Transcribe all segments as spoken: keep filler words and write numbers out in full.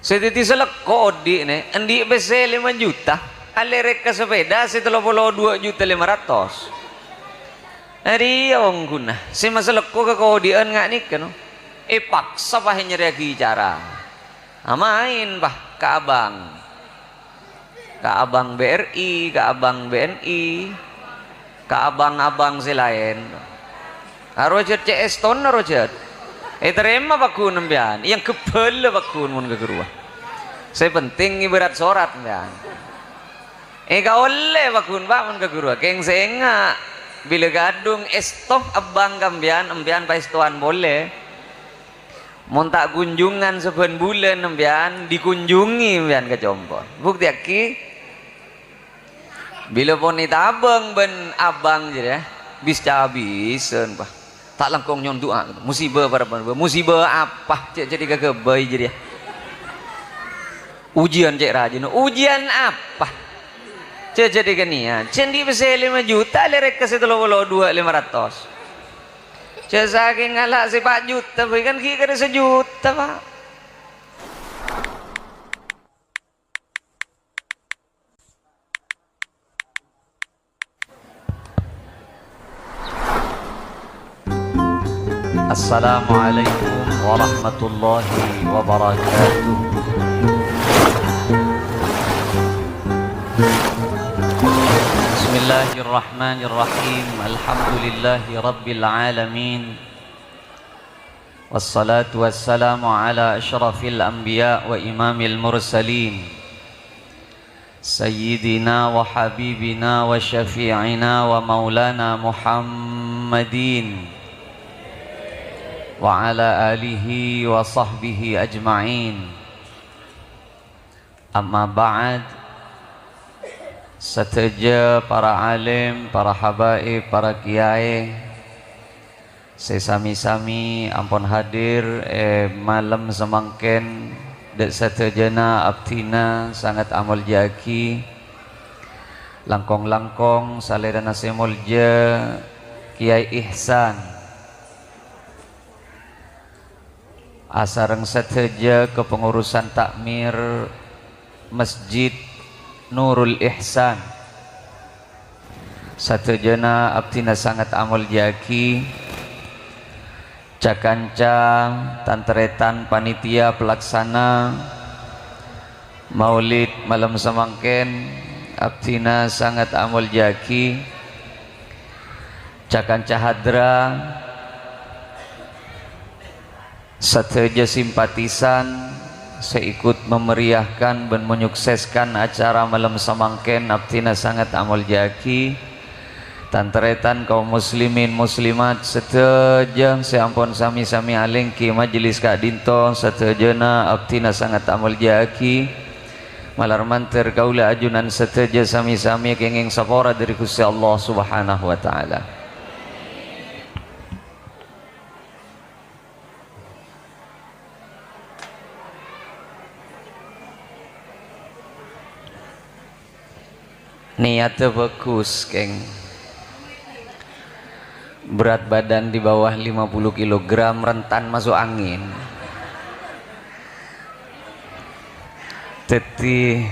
Sè dhâddhi salèkko odi' nè, andi' pèssè lèma juta, alèrèk ka sapèda sè tello polo duwâ' juta lèma ratos. Arèya ongguna, sè masalèkko kakodi'ân nga' nèka, no. Èpaksa, pah, nyarèyaghi cara. Amaèn, pah, ka abang. Ka abang B R I, ka abang B N I, ka abang-abang sè laèn. Arojhât cè' èstona, arojhât. Ètarèma pagghun sampèyan, èyangghep bhâlâ pagghun mon ka ghuruwâ. Sè penting ngèbârât sorat sampèyan. Èkaollè pagghun, Pa', mon ka ghuruwâ. Kèng sènga', bilâ ghâdhung èsto abang ka sampèyan, sampèyan paèstowan polè. Mon ta' kunjungan sabbhân bulân sampèyan, dikunjungi sampèyan ka compo'. Buktèyaghi, bilâ pon ètabâng bân abang jârèya, bis-cabisân, Pa'. Ta' langkong nyo'on du'a, musibâ para, musibâ apa? Cè' jadi kaghâbây jârèya. Ujian cè' rajina, ujian apa? Cè' jadi kènèya, cè' andi' pèssè lèma juta, lèrèk ka sè tello polo duwâ' lèma ratos. Jhâ' sakèng ngala' sè pa' juta, bhâi kan ghi' karè sajuta, Pa'. Assalamualaikum warahmatullahi wabarakatuh. Bismillahirrahmanirrahim. Alhamdulillahi rabbil alamin. Wassalatu wassalamu ala asyrafil anbiya wa imamil mursalin, sayyidina wa habibina wa syafi'ina wa maulana Muhammadin, wa ala alihi wa sahbihi ajma'in. Amma ba'd, sadhâjâ para alim, para habaib, para kiyaè sè sami-sami ampon hadir è malem samangkèn, dâ' sadhâjâna abdhina sanget amolja'aghi, langkong-langkong salèrana sè molja Kiai Ihsan. Asareng sadhâjâ kepengurusan takmir Masjid Nurul Ihsan. Sadhâjâna abdhina sanget amolja'aghi, ca-kanca tan-tarètan panitia pelaksana Maulid malem samangkèn, abdhina sanget amolja'aghi, ca-kanca hadra, sadhâjâ simpatisan sè ikut memeriahkan bân menyukseskan acara malem samangkèn, abdhina sanget amolja'aghi. Tan-tarètan kaum muslimin muslimat sadhâjâ sè ampon sami-sami alèngghi majelis ka'dinto, sadhâjâna abdhina sanget amolja'aghi. Malar mandhâr kaulâ ajunan sadhâjâ sami-sami kèngèng sapora dhâri Ghustè Allah Subhanahu wa Ta'ala. Niyaddhâ bhâghus, kèng. Berat badan di bawah lima puluh kilogram, rentan masuk angin. Dhâddhi,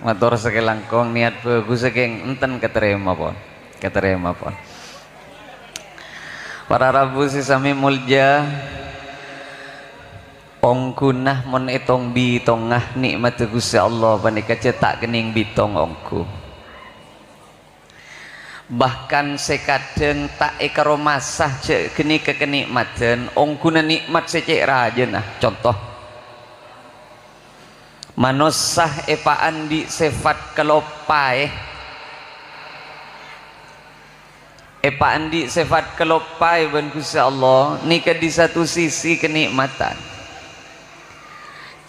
mator sakalangkong, niyat bhâghus, kèng, enten katarèma, pon. Katarèma, pon. Para rabu sè samè molja, Ongghuna mon ètong-bitongnga nè'maddhâ Ghustè Allah panèka jhâ' ta' kennèng bitong ongghu. Bahkan sè kadhâng ta' èkaromasa jhâ' ghânèka kanè'maddhân, ongghuna nè'mat sè cè' rajâna. Conto, manossa èpaandi' sèfat kaloppaè. Èpaandi' sèfat kaloppaè bân Ghustè Allah, nèka di satu sisi kanè'matan.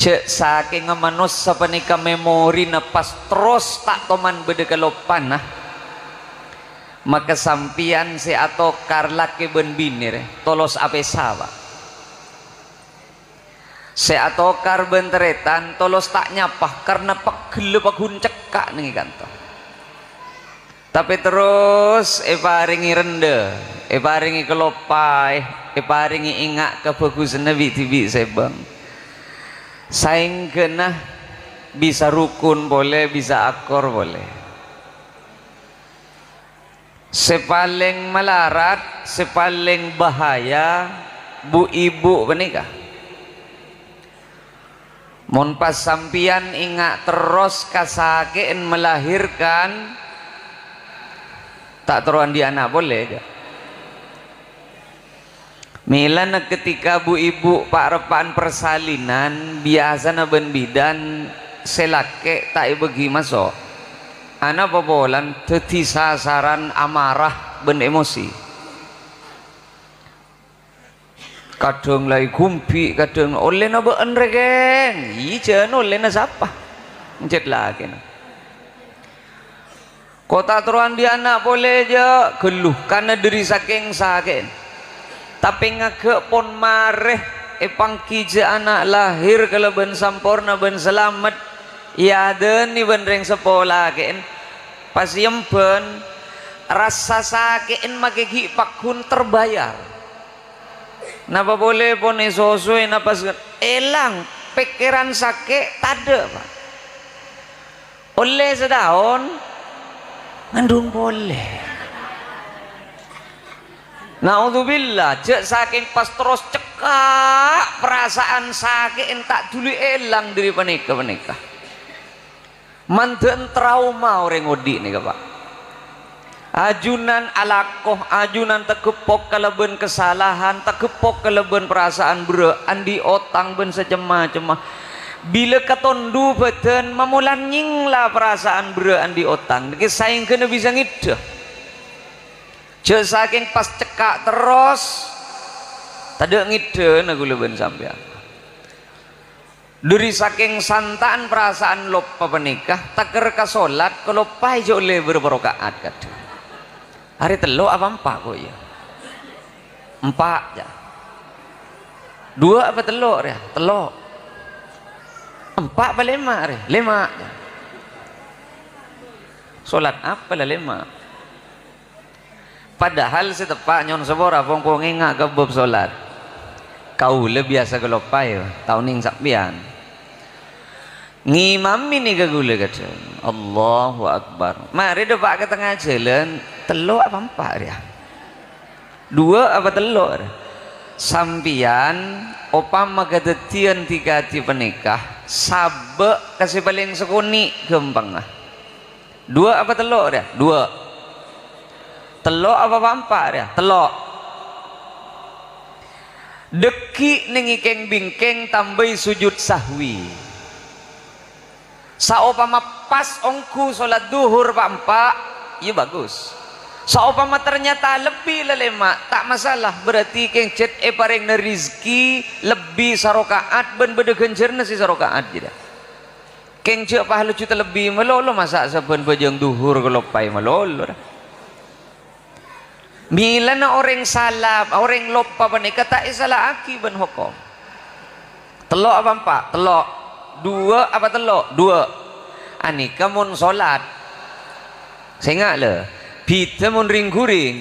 Jhâ' sakènga manossa panèka memorina pas terros ta' toman bâdâ kaloppana, maka sampèyan sè atokar lakè bân binè rè tolos apèsa, Pa'. Sè atokar bân tarètan tolos ta' nyapa karna pegghellâ paggun cekka' neng è kanto. Tapè terros èparèngè rendhâ, èparèngè kaloppaè, èparèngè enga' kabhâghusânna bi'-dhibi' sèbâng. Saèngghâna bisa rukun polè, bisa akor polè. Sè palèng malarat, sè palèng bahaya, bu-ibu panèka. Mon pas sampèyan enga' terros kasakè'an melahirkan, ta' terro andi' ana' polè, jâ'. Mèlana ketika bu-ibu pa'-reppa'an persalinan, biyasana bân bidan sè lakè' ta' èbâghi maso'. Ana' popolan dhâddhi sasaran amarah bân emosi. Kadhâng la èghumbi', kadhâng, "Ollèna bâ'ân rè, Kèng?" "Iyâ, jân ollèna sapa?" Cèt lakèna. "Ko' ta' terro andi' ana' polè, jâ'," ghâllu, karna dhâri sakèng sakè'na. Tapè ngaghâ' pon marè èpangghi jâ' ana' lahèr kalabân samporna bân salamet, èadhânè bân rèng seppo lakè'na. Pas èembhân, rassa sakè'na makè ghi' pagghun terbayar. Napa polè pon èsosowè, napa se-, èlang, pèkkèran sakè' tadâ', Pa'. Ollè sataon, ngandung polè. Naudzubillah, jâ' sakèng pas terros cekka' parasaan sakè'na ta' dhuli èlang dhâri panèka-panèka. Mandhâ'ân trauma orèng odi' nèka, Pa'. Ajunan alako, ajunan tageppok kalabân kasalahan, tageppok kalabân parasaan berrâ', andi' otang bân sacem-macemma. Bilâ katondhu bâdân, mamolan nyèngla parasaan berrâ' andi' otang, nèka saèngghâna bisa ngèddhâ. Jâ' sakèng pas cekka' terros, tadâ' ngèddhâna kaulâ bân sampèyan. Dhâri sakèng santa'an parasaan loppa panèka, taker ka solat, kaloppaè jâ' ollè bârâmpa raka'at kadhâng. Arè tello' apa empa', ko', iyâ? Empa', jâ. Duwâ' apa tello', rèya? Tello'. Empa' apa lèma', rè? Lèma', jâ. Solat apa la lèma'? Padahal sè teppa' nyo'on sapora, pong-pong enga' ka bab solat. Kaulâ biyasa kaloppaè, ta' onèng sampèyan. Ngimami nèka kaulâ kadhâng. Allahu Akbar. Marè dâpa' ka tengnga jhâlân, tello' apa empa' rèya? Duwâ' apa tello' rèya? Sampèyan, opama kadhâddhiyân dhika-dhika panèka, sabâ' ka sè palèng sakonè' ghâmpangnga. Duwâ' apa tello' rèya? Duwâ'. Tello' apa pa'-empa' rèya? Tello'. Dhâggi' neng è kèng-bingkèng tambâi sujud sahwi. Saopama pas ongghu solat dhuhur pa'-empa', iyâ bagus. Saopama ternyata lebbi la lèma', ta' masalah, berarti kèng jhât èparèngana rezeki lebbi saraka'at bân bâdâ ghânjhârânna sè saraka'at jârèya. Kèng jhâ' pas laju talebbi malolo, masa' sabbhân bhâjâng dhuhur kaloppaè malolo, ra. Mèlana orèng sala, orèng loppa panèka ta' èsala'aghi bân hokom. Tello' apa empa'? Tello'. Duwâ' apa tello'? Duwâ'. Anèka mon solat. Sènga', lè. Bhidhâ mon rèng-ghurèng.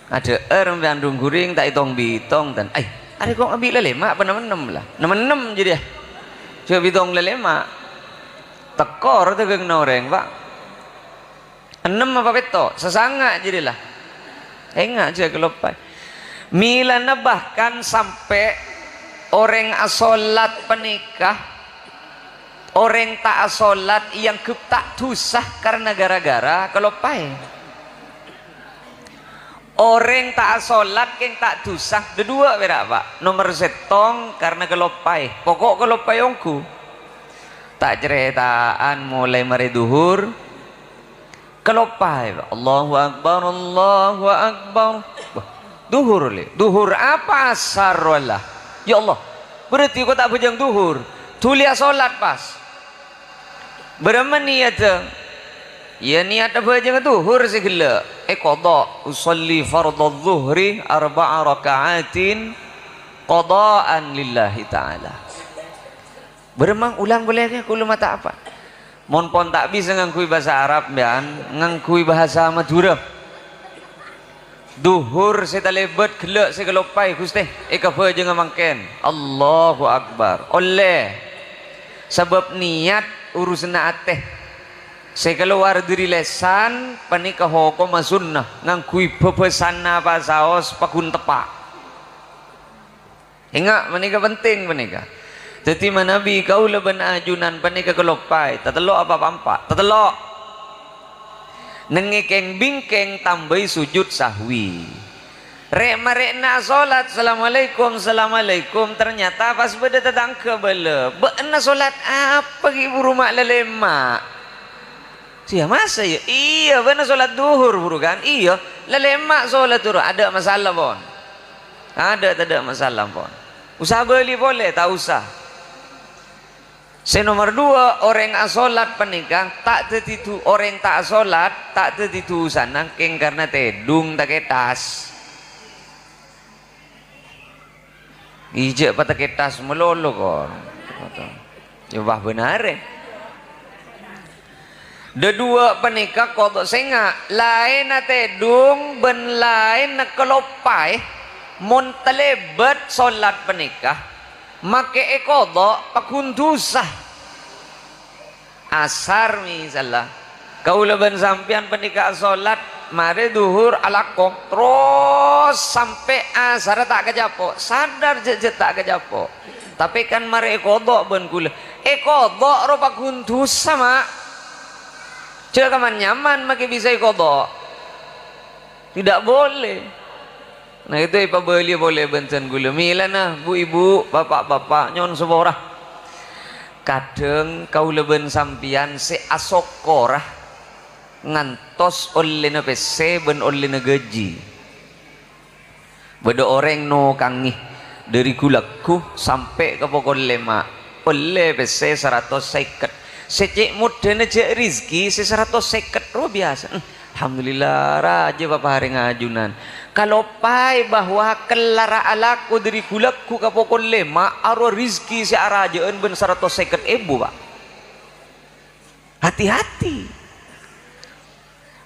Adhâ'âr sampèyan rèng-ghurèng ta' ètong-bitong, tan. Ai, arè kok embi' la lèma' apa nem-ennem la? Nem-ennem jârèya. Jhâ' bitong la lèma'. Tekor dhâghângnga orèng, Pa'. Ennem apa pètto'? Sasanga' jârèya la. Enga' jhâ' kaloppaè. Mèlana bahkan sampè' orèng asolat panèka, orèng ta' asolat èangghep ta' dhusa karna gara-gara kaloppaè. Orèng ta' asolat kèng ta' dhusa, dhâduwâ' pèra', Pa'. Nomer sèttong, karna kaloppaè. Poko' kaloppaè ongghu. Ta' carèta'an molaè marè dhuhur, kaloppaè, Pa'. Allahu Akbar, Allahu Akbar. Wah, dhuhur, lè. Dhuhur apa asar, wala? Ya Allah, berarti ko' ta' bhâjâng dhuhur. Dhuli asolat pas. Bârâmma niyadhâ? Iyâ, niyat abhâjângnga dhuhur sè ghellâ'. Èqadha, "Usalli fardhadh dhuhri arba'a raka'atin qadha'an lillahi ta'ala." Bârâmma ulang polè, kaulâ mata apa? Mon pon ta' bisa ngangghuy bhâsa Arab, sampèyan ngangghuy bhâsa Madhurâ. Dhuhur sè talèbât ghellâ' sè kaloppaè, Ghustè, èkabhâjânga mangkèn. Allahu Akbar. Ollè. Sabâb niyat urusanna atè. Sè kalowar dhâri lèsan panèka hokomma sunnah, ngangghuy bhâbhâsanna pasaos paghun teppa'. Enga', panèka penting panèka. Dhâddhi manabi kaulâ bân ajunan panèka kaloppaè, tatello' apa pa'-empa'? Tatello'. Nèngè kèng-bingkèng tambâi sujud sahwi. Rè'-marè'na asolat, "Assalamualaikum, assalamualaikum," ternyata pas bâdâ tatangghâ bâlâ, "Bâ'na solat apa ghi' buru ma' lalèma'?" Siya masa ya? Iyâ, bâ'na solat dhuhur buru kan? Iyâ, lalèma' solat dhuhur. Adâ' masalah, pon. Adâ' tadâ' masalah, pon. Usaha bâli polè, ta' usa. Sè nomer duwâ', orèng asolat panèka ta' dhâddhi du-, orèng ta' asolat ta' dhâddhi dusana kèng karna tèdung ta' kètas. Ijâ' patakètas malolo, kon. Ya, wah, bhânarè. Dhâduwâ' panèka kodhu sènga', laènna tèdung bân laènna kaloppaè, mon talèbât solat panèka, makè èkodhu' paghun dusa. Asar, misalla. Kaulâ bân sampèyan panèka asolat, marè dhuhur alako, terros sampè' asarra ta' kacapo', sadar jâ'-jâ' ta' kacapo'. Tapè kan marè èkodhu' bân kaulâ. Èkodhu' rowa paghun dusa, ma'. Jâ' kaman-nyaman makè bisa èkodhu'. Tidak boleh. Nah, itu èpabâli polè bân dân kaulâ. Mèlana, bu-ibu, bapa'-bapa', nyo'on sapora. Kadhâng kaulâ bân sampèyan sè asokkorra ngantos ollèna pèssè bân ollèna gajhi. Bâdâ orèng nokangè dhâri ghu-lagghu sampè' ka pokol lèma', ollè pèssè saratos sèket. Sè cè' moddhâna jâ' rejhekkè sè saratos sèket rowa biyasa. Hmm, alhamdulillah, rajâ paparèngnga ajunan. Kaloppaè bahwa kellarra alako dhâri ghu-lagghu ka pokol lèma' arowa rejhekkè sè arajâ'ân bân saratos sèket èbu, Pa'. Hati-hati.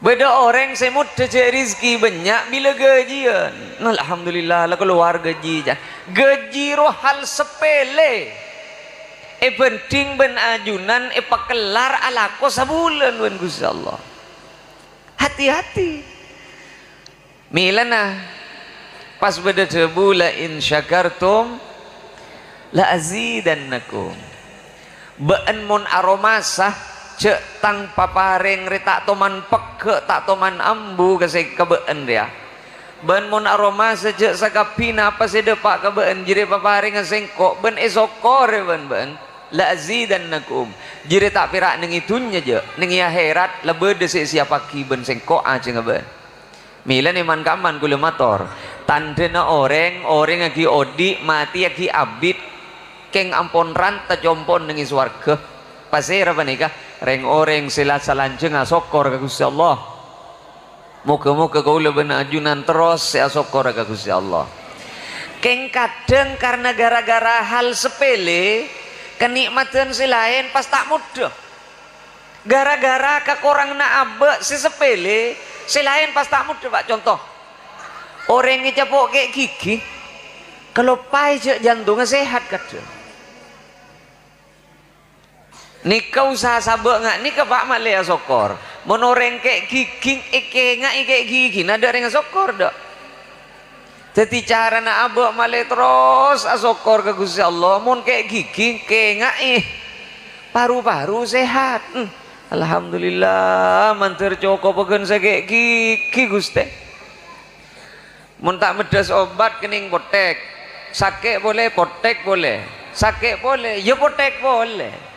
Bâdâ orèng sè moddhâ jâ' rejhekkè bânnya' bilâ gajiyân. Nah, alhamdulillah, la kalowar gajhi, jâ. Gajhi rowa hal sepele èbhândhing bân ajunan èpakellar alako sabulân bân Ghustè Allah. Hati-hati. Mèlana, pas bâdâ dhâbu, "La in syakartum la azidannakum." Bâ'ân mon aromasa, jâ' tang paparèng rè ta' toman pegghâ', ta' toman ambu ka sè-, ka bâ'ân rèya. Bân mon aromasa, jâ' sakabbhina apa sè dâpa' ka bâ'ân jârèya paparèngnga sèngko', bân èsokkorè bân bâ'ân. "La azidannakum." Jârèya ta' pèra' nèng è dhunnya, jâ'. Nèng è akhèrat, la bâdâ sè èsèyappaghi bân sèngko' ajhângnga bâ'ân. Mèlana man-kamman kaulâ mator, tandhâna orèng, orèng aghi' odi', matè aghi' abit, kèng ampon ranta compo'na nèng è sowarghâ. Pasèra panèka? Rèng-orèng sè la salanjhângnga asokkor ka Ghustè Allah. Moghâ-moghâ kaulâ bân ajunan terros sè asokkor ka Ghustè Allah. Kèng kadhâng karna ghârâ-ghârâ hal sepele, kanè'madhân sè laèn pas ta' moddhâ. Ghârâ-ghârâ kakoranganna abâ' sè sepele, sè laèn pas ta' moddhâ, Pa'. Conto, orèng ècapo' kè' ghighi, kaloppaè jâ' jantongnga sehat kadhâng. Nèka usaha sabâ' nga' nèka, Pa', malè asokkor. Mon orèng kè' ghighi èkènga'è kè' ghighina, dâ' rèng asokkor, dâ'. Dhâddhi carana abâ' malè terros asokkor ka Ghustè Allah, mon kè' ghighi, kènga'è. Paru-paru sehat. Hmm. Alhamdulillah, mandhâr cokop ghân sè kè' ghighi, Ghustè. Mon ta' meddhâs obat, kennèng potèk. Sakè' polè, potèk polè. Sakè' polè, ya potèk polè.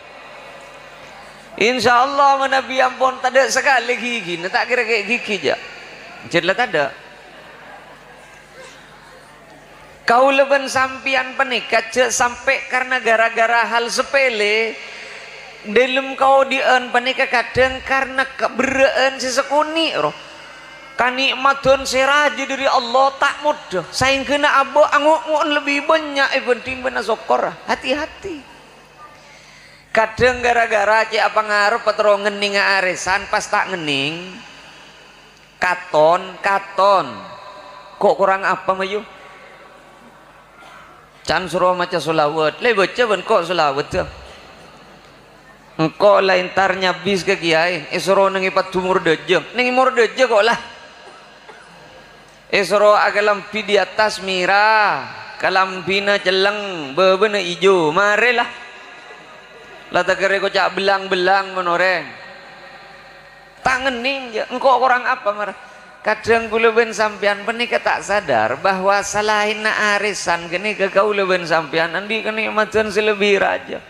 Insyaallah, manabi ampon tadâ' sakalè ghighina, ta' kèra kè' ghighi, jâ. Jâ' la tadâ'. Kaulâ bân sampèyan panèka jâ' sampè' karna ghârâ-ghârâ hal sepele, dâlem kaodi'ân panèka kadhâng karna kaberrâ'ân sè sakonè', ro. Kanè'madhân sè rajâ dâri Allah ta' moddhâ, saèngghâna abâ' ango'-ngo'en lebbi bânnya' èbhândhing bân asokkorra. Hati-hati. Kadhâng ghârâ-ghârâ cè' apangarep terro ngennènga arèsan, pas ta' ngennèng. Katon, katon. Ko' korang apa, mayu? Can soro maca sholawat. La èbâca bân ko' sholawat, yâ. Engko' la entar nyabis ka kèyaè, èsoro neng è paddhu mordhâjâ. Neng è mordhâjâ ko' la. Èsoro akalambhi di attas mèra, kalambhina celleng, bâbâna ijo. Marè la. La taghârâ ko' ca' bellang-bellang mon orèng. Ta' ngennèng, jâ'. Engko' korang apa, mara? Kadhâng kaulâ bân sampèyan panèka ta' sadar bahwa salaènna arèsan ghânèka kaulâ bân sampèyan andi' kanè'madhân sè lebbi rajâ.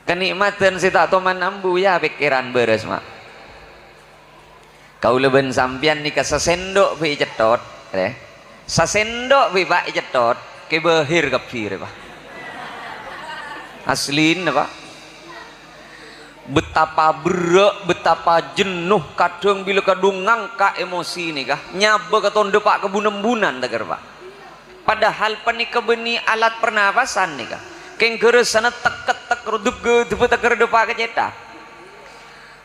Kanè'madhân sè ta' toman ambu, yâ, pèkkèran bârâs, ma'. Kaulâ bân sampèyan nèka sasèndhâ' bi' ècèthot, rè. Sasèndhâ' bi', Pa', ècèthot, kè bâhir kabbhi, rè, Pa'. Aslina, Pa'. Betapa berrâ', betapa jennu, kadhâng bilâ kadhung ngangka' emosi nèka, nyabâ ka tondhâ, Pa', ka bun-embunan, taghârâ, Pa'. Padahal panèka bânnè alat pernapasan nèka. Kèng ghârâsana tek-kettek, rodep-ghâdhebbhâ, taghârâ dâpa' ka cètha.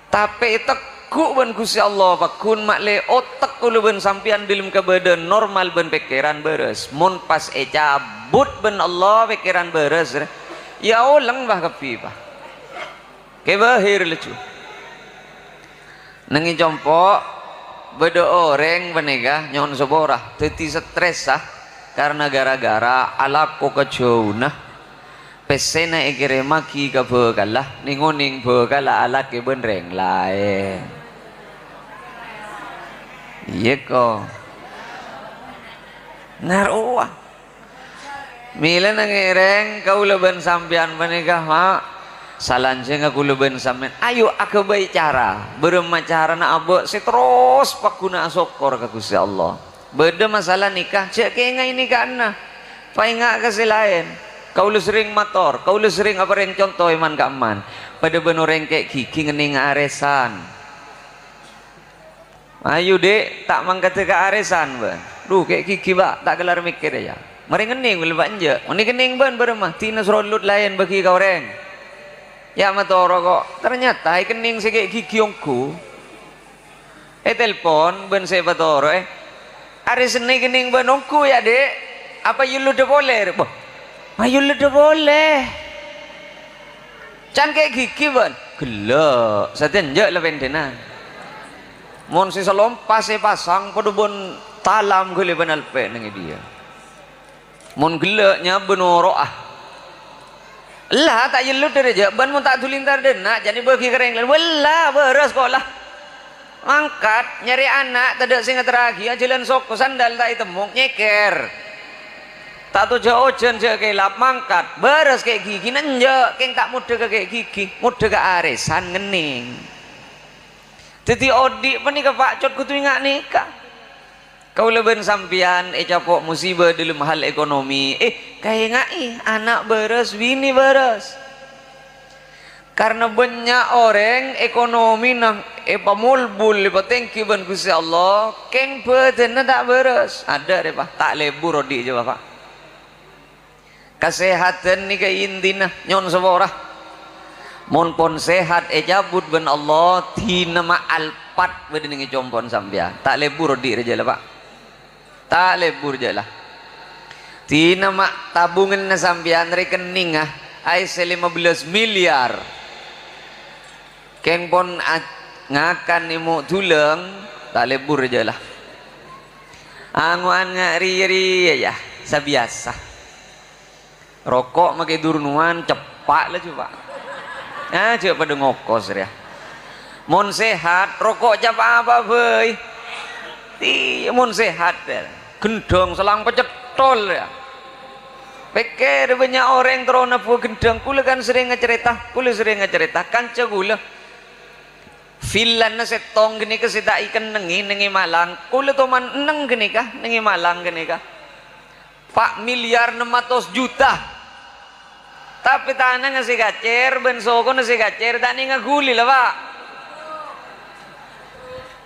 Tapè ètegghu' bân Ghustè Allah, pagghun ma'lè otek kaulâ bân sampèyan dhâlem kabâdâ'ân normal bân pèkkèran bârâs. Mon pas ècabut bân Allah pèkkèran bârâs, yâ olèng, Pa', kabbhi, Pa'. Kè bâhir laju. Neng è compo', bâdâ orèng panèka nyo'on sapora, dhâddhi stres, ah, karna ghârâ-ghârâ alako ka jhâuna. Pèssèna èkèrèmmaghi ka bhâkalla, nèng-onèng bhâkalla alakè bân rèng laèn. Iyâ, ko'. Narowa. Mèlana ngèrèng kaulâ bân sampèyan panèka, Ma'. Salanjhângnga kaulâ bân sampèyan, ayo aghâbây cara. Bârâmma carana abâ' sè terros pagghun asokkor ka Ghustè Allah. Bâdâ masalah nèka, jhâ' kèngaè nèka'na. Paènga' ka sè laèn. Kaulâ serrèng mator, kaulâ serrèng aparèng conto è man-ka'emman. Padâ bân orèng kè' ghighi ngennèng arèsan. Ayo, Dhi', ta' mangkaddhâ ka arèsan, bân. Dhu, kè' ghighi, Pa', ta' kellar mèkkèr, yâ. Marè ngennèng, bâli, Pa', enjâ'. Mon èkennèng bân bârâmma, dina srolut laèn bâgi ka orèng. Yâ, matoro, ko'. Ternyata èkennèng sè kè' ghighi ongghu. Ètelpon bân sè èpatoro'è. Arè Sennè kennèng bân ongghu, yâ, Dhi'. Apa èyolluddhâ polè, rè? Bâh, èyolluddhâ polè. Can kè' ghighi bân. Ghellâ', satèya enjâ' la pèndhânan. Mon sè salompas èpasang padâ bân talam ghâlibân alpè' neng è dhiyâ. Mon ghellâ' nyabâ noro'a. Ella, ta' èyolluddhâ rè jâ', bân mon ta' dhuli entar dâ' enna', jhâ' èbâgi ka rèng laèn. Wella, bârâs ko' la. Mangkat, nyarè ana', tadâ' sè ngaterraghi, ajhâlân soko, sandal ta' ètemmo, nyèkèr. Ta' tojjhâ ojhân jhâ' kèlap, mangkat, bârâs kè' ghighi, enjâ', kèng ta' moddhâ ka kè' ghighi, moddhâ ka arèsan ngennèng. Dhâddhi odi' panèka, Pa', cot kodhu ènga' nèka. Kaulâ bân sampèyan ècapo' musibâ dhâlem hal ekonomi. Eh, kaènga'è, ana' bârâs, binè bârâs. Karna bânnya' orèng ekonomina èpamolbul, èpatèngghi bân Ghustè Allah, kèng bhâdhânna ta' bârâs. Adâ' rè, Pa', ta' lebur odi' jâ, Pa'. Kasèhadhân nèka intina, nyo'on sapora. Mon pon sehat ècabut bân Allah, dina ma' alpat bâdâ neng è compo'na sampèyan. Ta' lebur odi' rè jâ la, Pa'. Ta' lebur jâ la. Dina ma' tabunganna sampèyan, rèkenningnga, aèssè lima belas miliar. Kèng pon a-, ngakan èmo' dhulâng, ta' lebur jâ la. Ango'an nga' rèya-rèya, yâ, sabiyasa. Roko' makè durnuwan, ceppa' laju, Pa'. Ah, jhâ' padâ ngokos rèya. Mon sehat, roko' cap apa bhâi? Iyâ, mon sehat, yâ. Ghendhâng selang pacetthol, yâ. Pèkkèr, bânnya' orèng terro nabbhuwâ ghendhâng. Kaulâ kan serrèng acarèta, kaulâ serrèng acarèta. Kanca kaulâ. Villana sèttong ghânèka sè ta' èkennengngè neng è Malang. Kaulâ toman enneng ghânèka, neng è Malang ghânèka. Pa' miliar ennem atos juta. Tapè tanangnga sè kacèr bân sokona sè kacèr ta' nènga ghuli la, Pa'.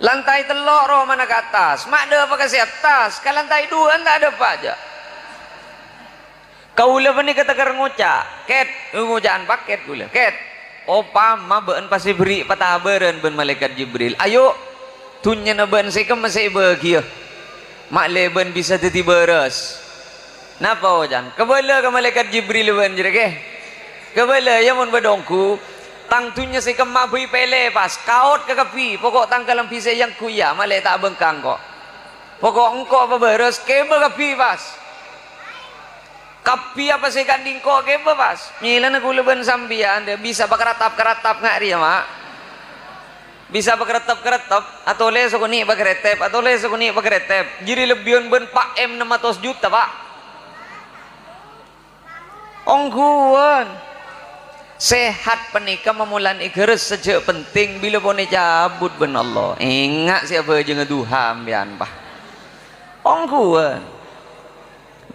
Lantai tello' romana ka attas, ma' dâpa' ka sè attas, ka lantai duwâ'ân ta' dâpa' jâ. Kaulâ panèka tèkèr ngoca', "Kèt," ngoca'an pakèt kaulâ, "Kèt, opama bâ'ân pas èberri' patabârân bân Malaèkat Jibril, ayo, dhunnyana bâ'ân sè kemma sè èbâgiyâ." Ma' lèbân bisa dhâddhi bârâs. Napa oca'na? Kabâlâ ka Malaèkat Jibril bân jârèya, ghi. Kabâlâ, yâ, mon bâdâ ongghu, tang dhunnya sè kemma bhâi pèlè, pas. Kaot ka kabbhi, pokok tang kalambhi sè èyangghuy, yâ, ma' lè ta' abângka engko'. Pokok engko' pabârâs, kèbâ kabbhi, pas. Kabbhi apa sè èkandhi engko' kèbâ, pas. Mèlana kaulâ bân sampèyan, dâ-, bisa pakaratap-karatap nga' rèya, ma'. Bisa pakaretep-karetep, atolè sakonè' pakaretep, atolè sakonè' pakaretep. Jârèya lebbiyân bân Pa' M ennem atos juta, Pa'. Ongghuwân. Sehat panèka mamolan èghârès sajâ' penting bilâ pon ècabut bân Allah. Enga' sè abhâjângnga duha sampèyan, Pa'. Ongghuwân.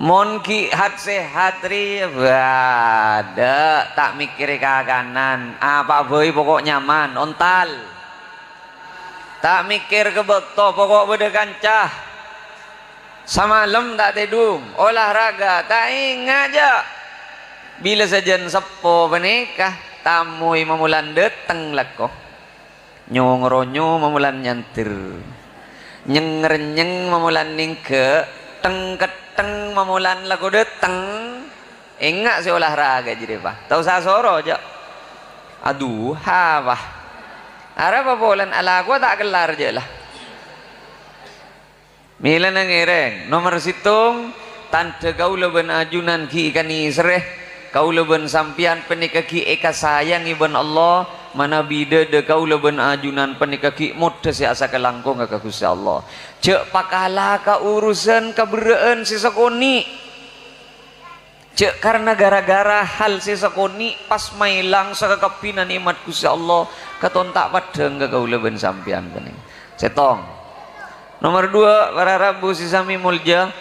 Mon ghi' hat-sehat rèya, bâdâ, ta' mèkkèrè kakanan, apa'a bhâi pokok nyaman, ontal. Ta' mèkkèr ka bâkto, pokok bâdâ kanca. Samalem ta' tèdung, olahraga, ta' enga' jâ'. Bilâ sajân seppo panèka, tamoy mamolan dâteng lako. Nyo-ngronyo mamolan nyandher. Nyeng-rennyeng mamolan nèngghâ', thèng-ketthèng mamolan lako dâteng. Enga' sè olahraga jârèya, Pa'. Ta' osa soro, jâ'. Aduha, Pa'. Arapa polana alakowa ta' kellar, jâ' la. Mèlana ngèrèng. Nomer sèttong, tandhâ kaulâ bân ajunan ghi' èkanèserrè. Kaulâ bân sampèyan panèka ghi' èkasayangè bân Allah, manabi dhâdhâ kaulâ bân ajunan panèka ghi' moddhâ sè asakalangkongnga ka Ghustè Allah. Jâ' pakala ka urusan kaberrâ'ân sè sakonè'. Jâ' karna gara-gara hal sè sakonè' pas maèlang sakakabbhina nè'mat Ghustè Allah, katon ta' paddhâng ka kaulâ bân sampèyan panèka. Sèttong. Nomer duwâ', para rabu sè samè molja,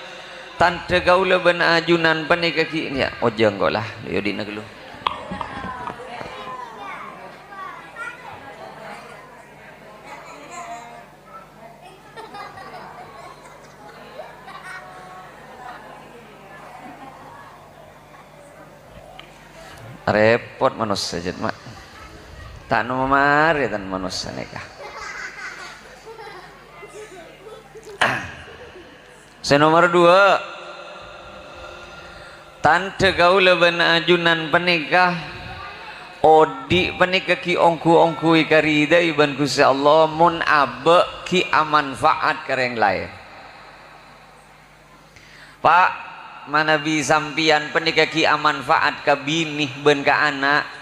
tandhâ kaulâ bân ajunan panèka ghi', yâ, ojhâng engko' la, yâ, odi'na ghâllu. Rèpot manossa, jhât, Ma'. Ta' noma marè tan manossa nèka. Sè nomer duwâ', tandhâ kaulâ bân ajunan panèka, odi' panèka ghi' ongghu-ongghu èkarèdhâi bân Ghustè Allah, mon abâ' ghi' amanfa'at ka rèng laèn. Pa', manabi sampèyan panèka ghi' amanfa'at ka binè bân ka ana',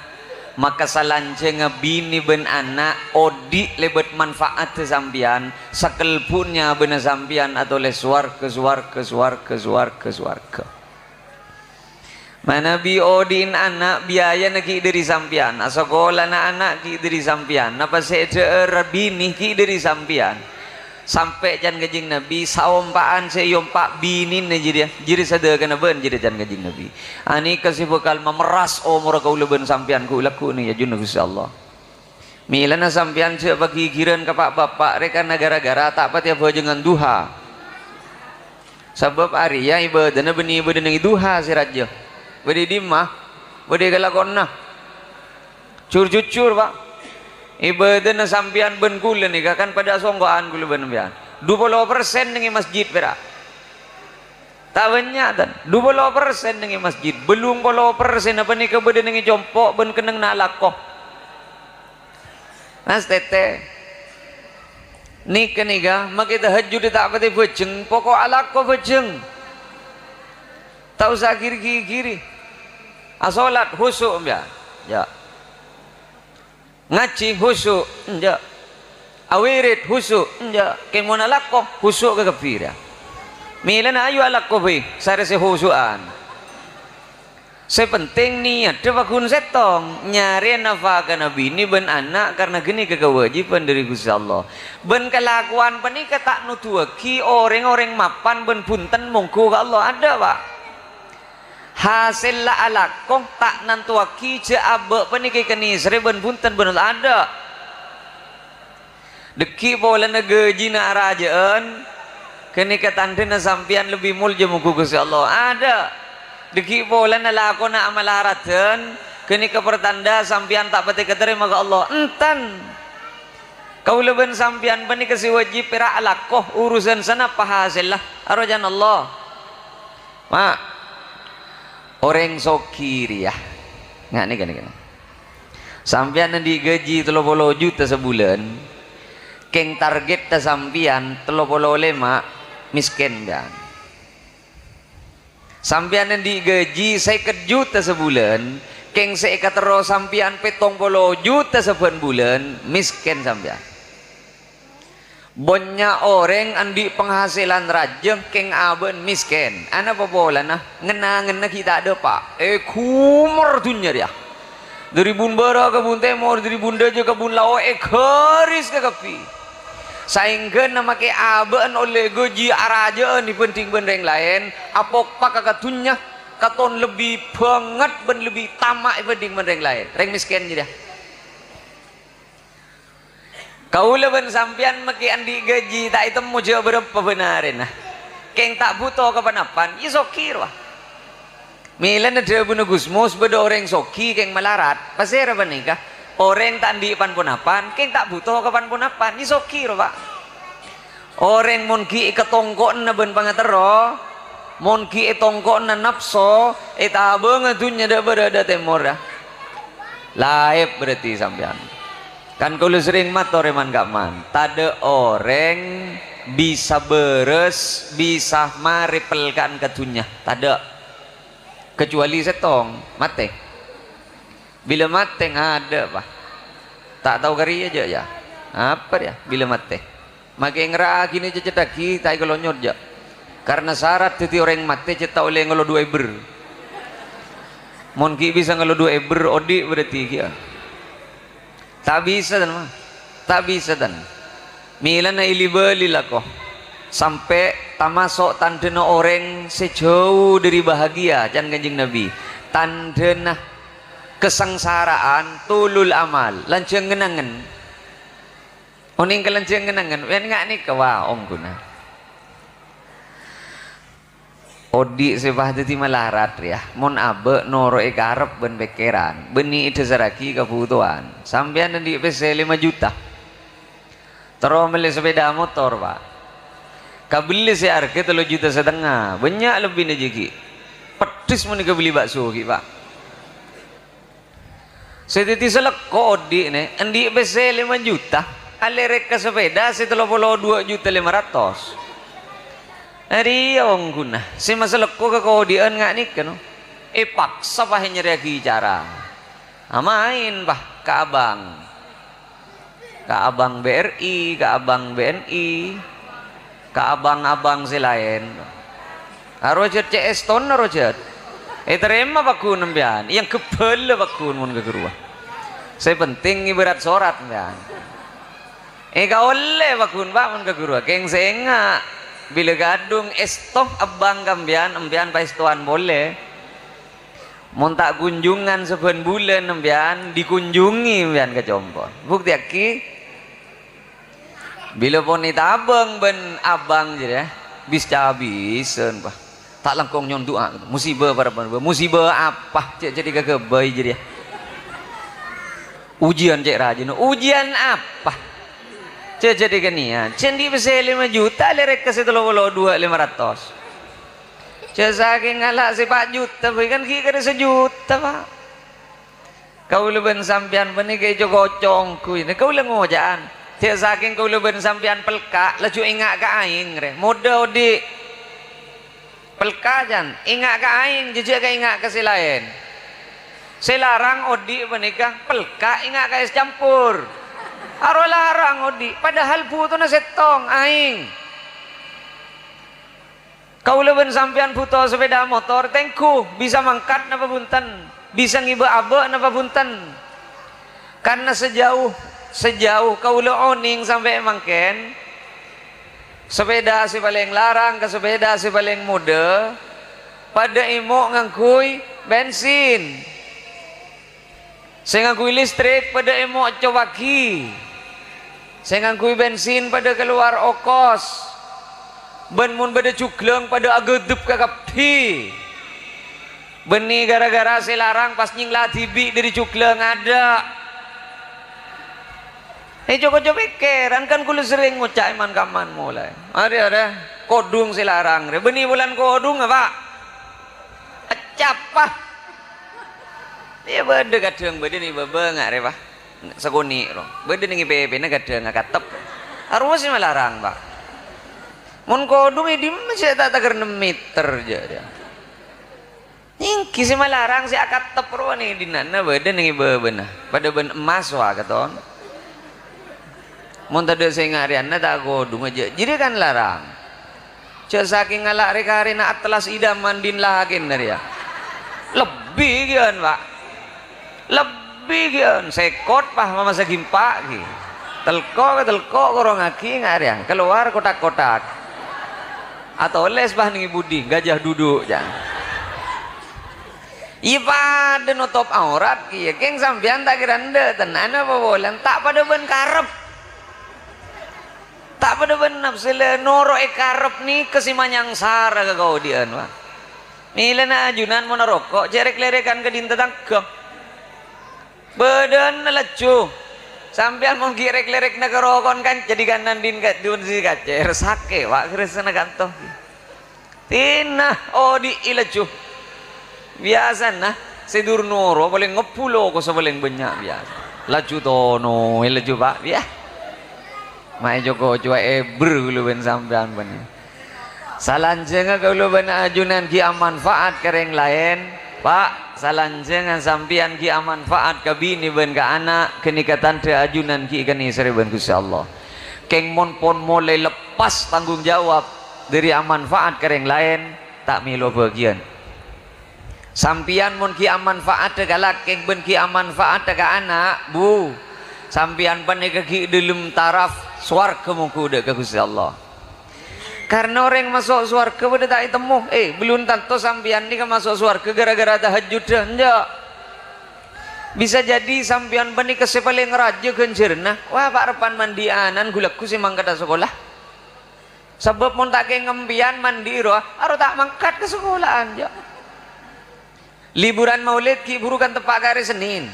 maka salanjhângnga binè bân ana' odi' lèbât manfa'addhâ sampèyan, sakalbuna abâna sampèyan atolè sowarghâ, sowarghâ, sowarghâ, sowarghâ, sowarghâ. Manabi odi'na ana', biayana ghi' dhâri sampèyan, asakolana ana' ghi' dhâri sampèyan, napa sè èdhâ'âr binè ghi' dhâri sampèyan. Sampè' can Kanjeng Nabi, saompa'an sè èompa' binèna jârèya, jârèya sadhâkana bân jârèya can Kanjeng Nabi. Anèka sè bhâkal mamerras omorra kaulâ bân sampèyan ghu'-lagghu' neng è ajunanna Ghustè Allah. Mèlana sampèyan jhâ' paghighirân ka pa'-bapa' rè karna gara-gara ta' patè abhâjângan duha. Sabâb arèya ibâdâna bânnè bâdâ neng è duha sè rajâ. Bâdâ è dimma? Bâdâ è kalakowanna. Jur-jujur, Pa'. Ibâdâna sampèyan bân kaulâ nèka kan padâ asongko'an kaulâ bân sampèyan. Du polo persen neng è masjid pèra'. Ta' bânnya', tan. Du polo persen neng è masjid. Bâllung polo persenna panèka bâdâ neng è compo' bân kennengnganna alako. Mas Tete. Nèka, nèka, makè tahajjud ta' patè bhâjheng, poko' alako bhâjheng. Ta' osa giri-giri. Asolat khusu', ya. Ya. Ngajhi khusu', enjâ'. Awirid khusu', enjâ'. Kèng mon alako, khusu' ka kabbhi, ya. Mèlana ayu alako bhâi, sarè sè khusu'an. Sè penting niyaddhâ paggun sèttong, nyarè nafakana binè bân ana' karna ghânèka kawâjibhân dhâri Ghustè Allah. Bân kalakowan panèka ta' nodhuwâghi orèng-orèng mapan bân bhunten mongghu ka Allah. Adâ', Pa'. Hasèlla alako ta' nantowaghi jâ' abâ' panèka èkanèserrè bân bhunten bân Allah. Adâ'. Dhâggi' polana ghâjina arajâ'ân, ghânèka tandhâna sampèyan lebbi molja mongghu Ghustè Allah. Adâ'. Dhâggi' polana lakona amal araddhân, ghânèka partandhâ sampèyan ta' patè katarèma ka Allah. Enten. Kaulâ bân sampèyan panèka sè wâjib pèra' alako urusan sanapa hasèlla, arojan Allah. Ma', orèng soghi rèya, nga' nèka, nèka. Sampèyan andi' gaji tello polo juta sabulân, kèng targetta sampèyan tello polo lèma', mèskèn sampèyan. Sampèyan andi' gaji sèket juta sabulân, kèng sè èkaterro sampèyan pèttong polo juta sabbhân bulân, mèskèn sampèyan. Bânnya' orèng andi' panghasilan rajâ, kèng abâ'na mèskèn. Anapa polana? Ngen-angenna ghi' ta' dâpa'. Èghumor dhunnya rèya. Dâri bun bârâ' ka bun tèmor, dâri bun dâjâ ka bun lao', èghâris kakabbhi. Saèngghâna makè abâ'na ollè gaji arajâ'ân èbhândhing bân rèng laèn, apokpaka ka dhunnya, katon lebbi bânget bân lebbi tama' èbhândhing bân rèng laèn. Rèng mèskèn jârèya. Kaulâ bân sampèyan makè andi' gaji ta' ètemmo jâ' bârâmpa bân arèna. Kèng ta' bhuto ka pan-apan, iyâ soghi rowa. Mèlana dhâbuna Gusmus, bâdâ orèng soghi kèng malarat. Pasèra panèka? Orèng ta' andi' pan-ponapan, kèng ta' bhuto ka pan-ponapan, iyâ soghi rowa, Pa'. Orèng mon ghi' èkatongko'na bân pangaterro, mon ghi' ètongko'na napso, ètabânga dhunnya dâ' bârâ' dâ' tèmor, yâ. Laèp berarti sampèyan. Kan kaulâ serrèng mator è man-ka'man, tadâ' orèng bisa bârâs, bisa marè pelka'an ka dhunnya. Tadâ'. Kecuali sèttong, matè. Bilâ matè ngadâ', Pa'. Ta' tao karèya jâ', yâ. Apa rèya? Bilâ matè. Makè ngerra'aghi nè cècèttaghi, ta' èkalonyot jâ'. Karna sarat dhâddhi orèng matè cè' ta' ollè ngalodhu èbher. Mon ghi' bisa ngalodhu èbher, odi' berarti ghi', yâ. Ta' bisa, tan, Ma. Ta' bisa, tan. Mèlana èli-bâli lako. Sampè' tamaso' tandhâna orèng sè jâu dâri bahagia, can Kanjeng Nabi. Tandhâna kasangsara'an, tulul amal, lanjhâng ngen-angen. Onèng ka lanjhâng ngen-angen, bân nga' nèka, wa, ongghuna. Odi' sè pas dhâddhi malarat rèya, mon abâ' noro'è karep bân pèkkèran, bânnè èdhâsarraghi kabhutowan. Sampèyan andi' pèssè lèma juta. Terro mellè sepèda motor, Pa'. Kabellè sè arghâ tello juta satengnga, bânnya' lebbina jâghi. Peddhis mon èkabelli bakso ghi', Pa'. Sè dhâddhi salèkko odi' nè, andi' pèssè lèma juta, alèrèk ka sepèda sè tello polo duwâ' juta lèma ratos. Arèya ongghuna, sè masalèkko ka kodi'ân nga' nèka, no. Èpaksa, Pa', nyarèyaghi cara. Amaèn, Pa', ka abang. Ka abang B R I, ka abang B N I, ka abang-abang sè laèn. Arojhât cè' èstona, rojhât. Ètarèma pagghun sampèyan, èyangghep bhâlâ pagghun mon ka ghuruwâ. Sè penting ngèbârât sorat sampèyan. Èkaollè pagghun, Pa', mon ka ghuruwâ. Kèng sènga', bilâ ghâdhung èsto abang ka sampèyan, sampèyan paèstowan polè. Mon ta' kunjungan sabbhân bulân sampèyan, dikunjungi sampèyan ka compo'. Buktèyaghi. Bilâ pon ètabâng bân abang jârèya, bis-cabisan, Pa'. Ta' langkong nyo'on du'a, musibâ para, para, musibâ apa? Cè', cè' èkaghâbây jârèya. Ujian cè' rajina, ujian apa? Cè', cè' èkanèya, cè' andi' pèssè lèma juta, lèrèk ka sè tello polo duwâ' lèma ratos. Jhâ' sakèng ngala' sè pa' juta, bhâi kan ghi' karè sajuta, Pa'. Kaulâ bân sampèyan panèka èco-koco ongghuy. Kaulâ ngoca'an, jhâ' sakèng kaulâ bân sampèyan pelka', laju enga' ka aèng, rè. Modâ odi'. Pelka', can. Enga' ka aèng, jhâ' jhâ' ka enga' ka sè laèn. Sè larang odi' panèka pelka' enga' ka ès campor. Aro larang odi', padahal butona sèttong, aèng. Kaulâ bân sampèyan bhuto sepèda motor, tèngghu, bisa mangkat napa bhunten, bisa ngibâ abâ' napa bhunten. Karna sajâu, sajâu kaulâ onèng sampè' mangkèn, sepèda sè palèng larang ka sepèda sè palèng modâ, padâ èmo' ngangghuy bensin. Sè ngangghuy listrik padâ èmo' cowaghi. Sè ngangghuy bensin padâ kalowar okos. Bân mon bâdâ jhuglâng padâ aghâdhep kakabbhi. Bânnè ghârâ-ghârâ sè larang pas nyèngla dhibi' dâri jhuglâng adâ'. Eh, co-koco pèkkèran, kan kaulâ serrèng ngoca' è man-kamman molaè. Arè, arè, kodhung sè larang rè. Bânnè bulân kodhungnga, Pa'. Ècapa. Iyâ, bâdâ kadhâng, bâdâ nè' bâbângnga rè, Pa'. Sakonè' ro. Bâdâ nèng è pèpèna kadhâng akatep. Arowa sè malarang, Pa'. Mon kodhung è dimma sè ta' taker nem meter, jâ' rèya. Èngghi sè malarang sè akatep rowa nèng è dina'na bâdâ nèng è bâbâna. Padâ bân emmas wa katon. Mon tadâ' sè ngarèyanna ta' kodhungnga jâ'. Jârèya kan larang. Jâ' sakèng ngala' rè-karèna atlas idaman din lakèna rèya. Lebbi kèyan, Pa'. Lebbi kèyan. Sèkot, Pa', mamasa gimpa' ghi. Telko' ka telko' korongngaghi ngarèya. Kalowar kotak-kotak. Atolès, Pa', nèng è budi, gajah duduk, jâ. Iyâ padâ notop aurat kèya, kèng sampèyan ta' kèra endâ', tenana apa polana, ta' padâ bân karep. Ta' padâ bân napsè, la noro'è karep nèka sè manyangsara ka kaodi'ân, wa. Mèlana ajunan mon aroko', jâ' rèk-lèrèkan ka dhin tatangghâ. Bâdâna lajhu. Sampèyan mon ghi' rèk-lèrèkna ka rokon kan jadi kanan din ka-, dun si kacèr. Sakè', wa', kèrèsana kanto. Tina, odi'i lajhu. Biyasana, sè dur noro palèng ngebbhu lokossa palèng bânnya' biyasa. Lajhu tonoè lajhu, Pa', yâ. Ma' èco-kocowa èbher kaulâ bân sampèyan bânnè. Salanjhângnga kaulâ bân ajunan ghi' amanfaat ka rèng laèn, Pa'. Salanjhângnga sampèyan ghi' amanfaat ka binè bân ka ana', ghânèka tandhâ ajunan ghi' èkanèserè bân Ghustè Allah. Kèng mon pon molaè leppas tanggung jawab, dhâri amanfaat ka rèng laèn, ta' mèlo bâgiyân. Sampèyan mon ghi' amanfaat ka lakè bân ghi' amanfaat ka ana', Bu, sampèyan panèka ghi' dhâlem taraf sowarghâ mongghu dâ' ka Ghustè Allah. Karna orèng maso' sowarghâ padâ ta' ètemmo. Eh, bellun tanto sampèyan nèka maso' sowarghâ ghârâ-ghârâ tahajjudda, enjâ'. Bisa jadi sampèyan panèka sè palèng rajâ ghânjhârânna. Wah, pa'-reppa'an mandi'anan ghu-lagghu sè mangkadhâ sakola. Sabâb mon ta' kèng empèyan mandi'i rowa, aro ta' mangkat ka sakola'an, jâ'. Liburan Maulid ghi' bhuru kan teppa' ka arè Sennèn.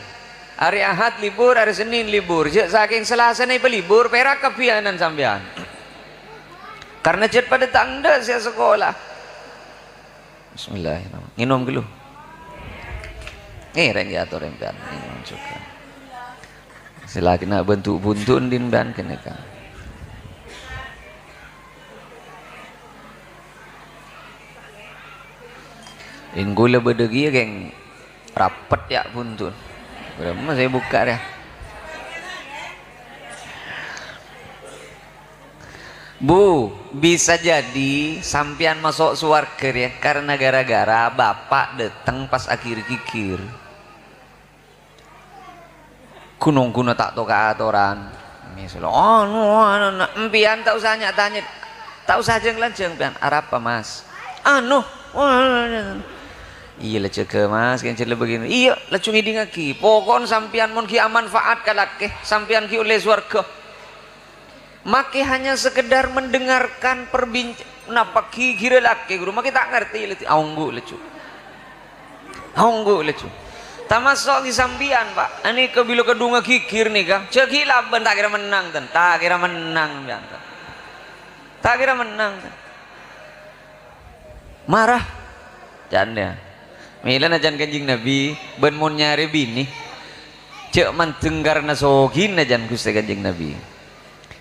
Arè Ahad libur, arè Sennèn libur. Jâ' sakèng Salasana èpalibur, pèra' kabbhi ana'na sampèyan. Karna jhât padâ ta' endâ' sè asakola. Bismillahirrahmanirrahim. Ngènom ghâllu. Eh, rèng ator empèyan. Ngènom jhughân. Sè lakèna bhuntu'-bhuntu' din bân ghânèka. Èngghu la bâdâ kèya kèng rapet yâ bhuntu'. Bârâmma sè bukka' rèya. Bu, bisa jadi sampèyan maso' sowarghâ rèya karna ghârâ-ghârâ bapa' dâteng pas aghir-ghighir. Ghun-ongghuna ta' toka' atoran. Misalnya, "Anu, anu, anu." Empèyan ta' osa nya-tanya, ta' osa jhâng-lanjhâng empèyan. "Arapa, Mas?" "Anu, anu, anu." "Iyâ la jâgâ, Mas, kèng jhâ' la bâgiyân." "Iyâ, lajhu ngèdingngaghi. Poko'en sampèyan mon ghi' amanfaat ka lakè, sampèyan ghi' ollè sowarghâ." Makè hanya sekedar mendengarkan perbinc-, napa ghighirrâ lakè, ghuru, makè ta' ngartè, laju, aongghu laju. Aongghu laju. Tamaso' ghi' sampèyan, Pa'. Anèka bilâ kadhungnga ghighir nèka, jâ' ghi' labân ta' kèra mennang, ten. Ta' kèra mennang, sampèyan, ten. Ta' kèra mennang, ten. Mara. Can, yâ. Mèlana can Kanjeng Nabi, bân mon nyarè binè, jâ' mandeng karna sogina, can Ghustè Kanjeng Nabi.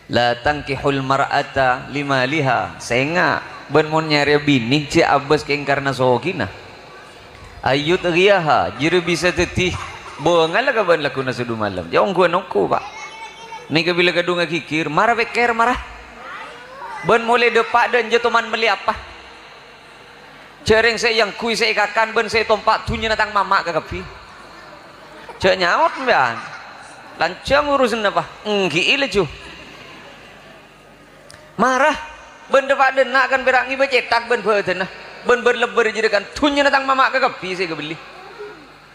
"La tankihul mar'ata limaliha." Sènga', bân mon nyarè binè jâ' abâs kèng karna sogina. "Ayyut ghiyaha," jârèya bisa dhâddhi bângalla ka bân lagghuna sèdhu malem. Jâ' ongghuwân ongghu, Pa'. Nèka bilâ kadhungnga ghighir, mara pèkkèr, mara. Bân molaè dâpa' dâ' enjâ' toman mellè apa? Jâ' rèng sè èangghuy, sè èkakan, bân sè ètompa' dhunnyana tang mama' kakabbhi. Jâ' nyaot sampèyan. Lanjhâng urusanna, Pa'. Ènggi'i laju. Mara, bân dâpa' dâ' enna' kan pèra' ngibâ cètak bân bâdânna, bân bâr-lebbâr jârèya kan dhunnyana tang mama' kakabbhi sè èkabelli.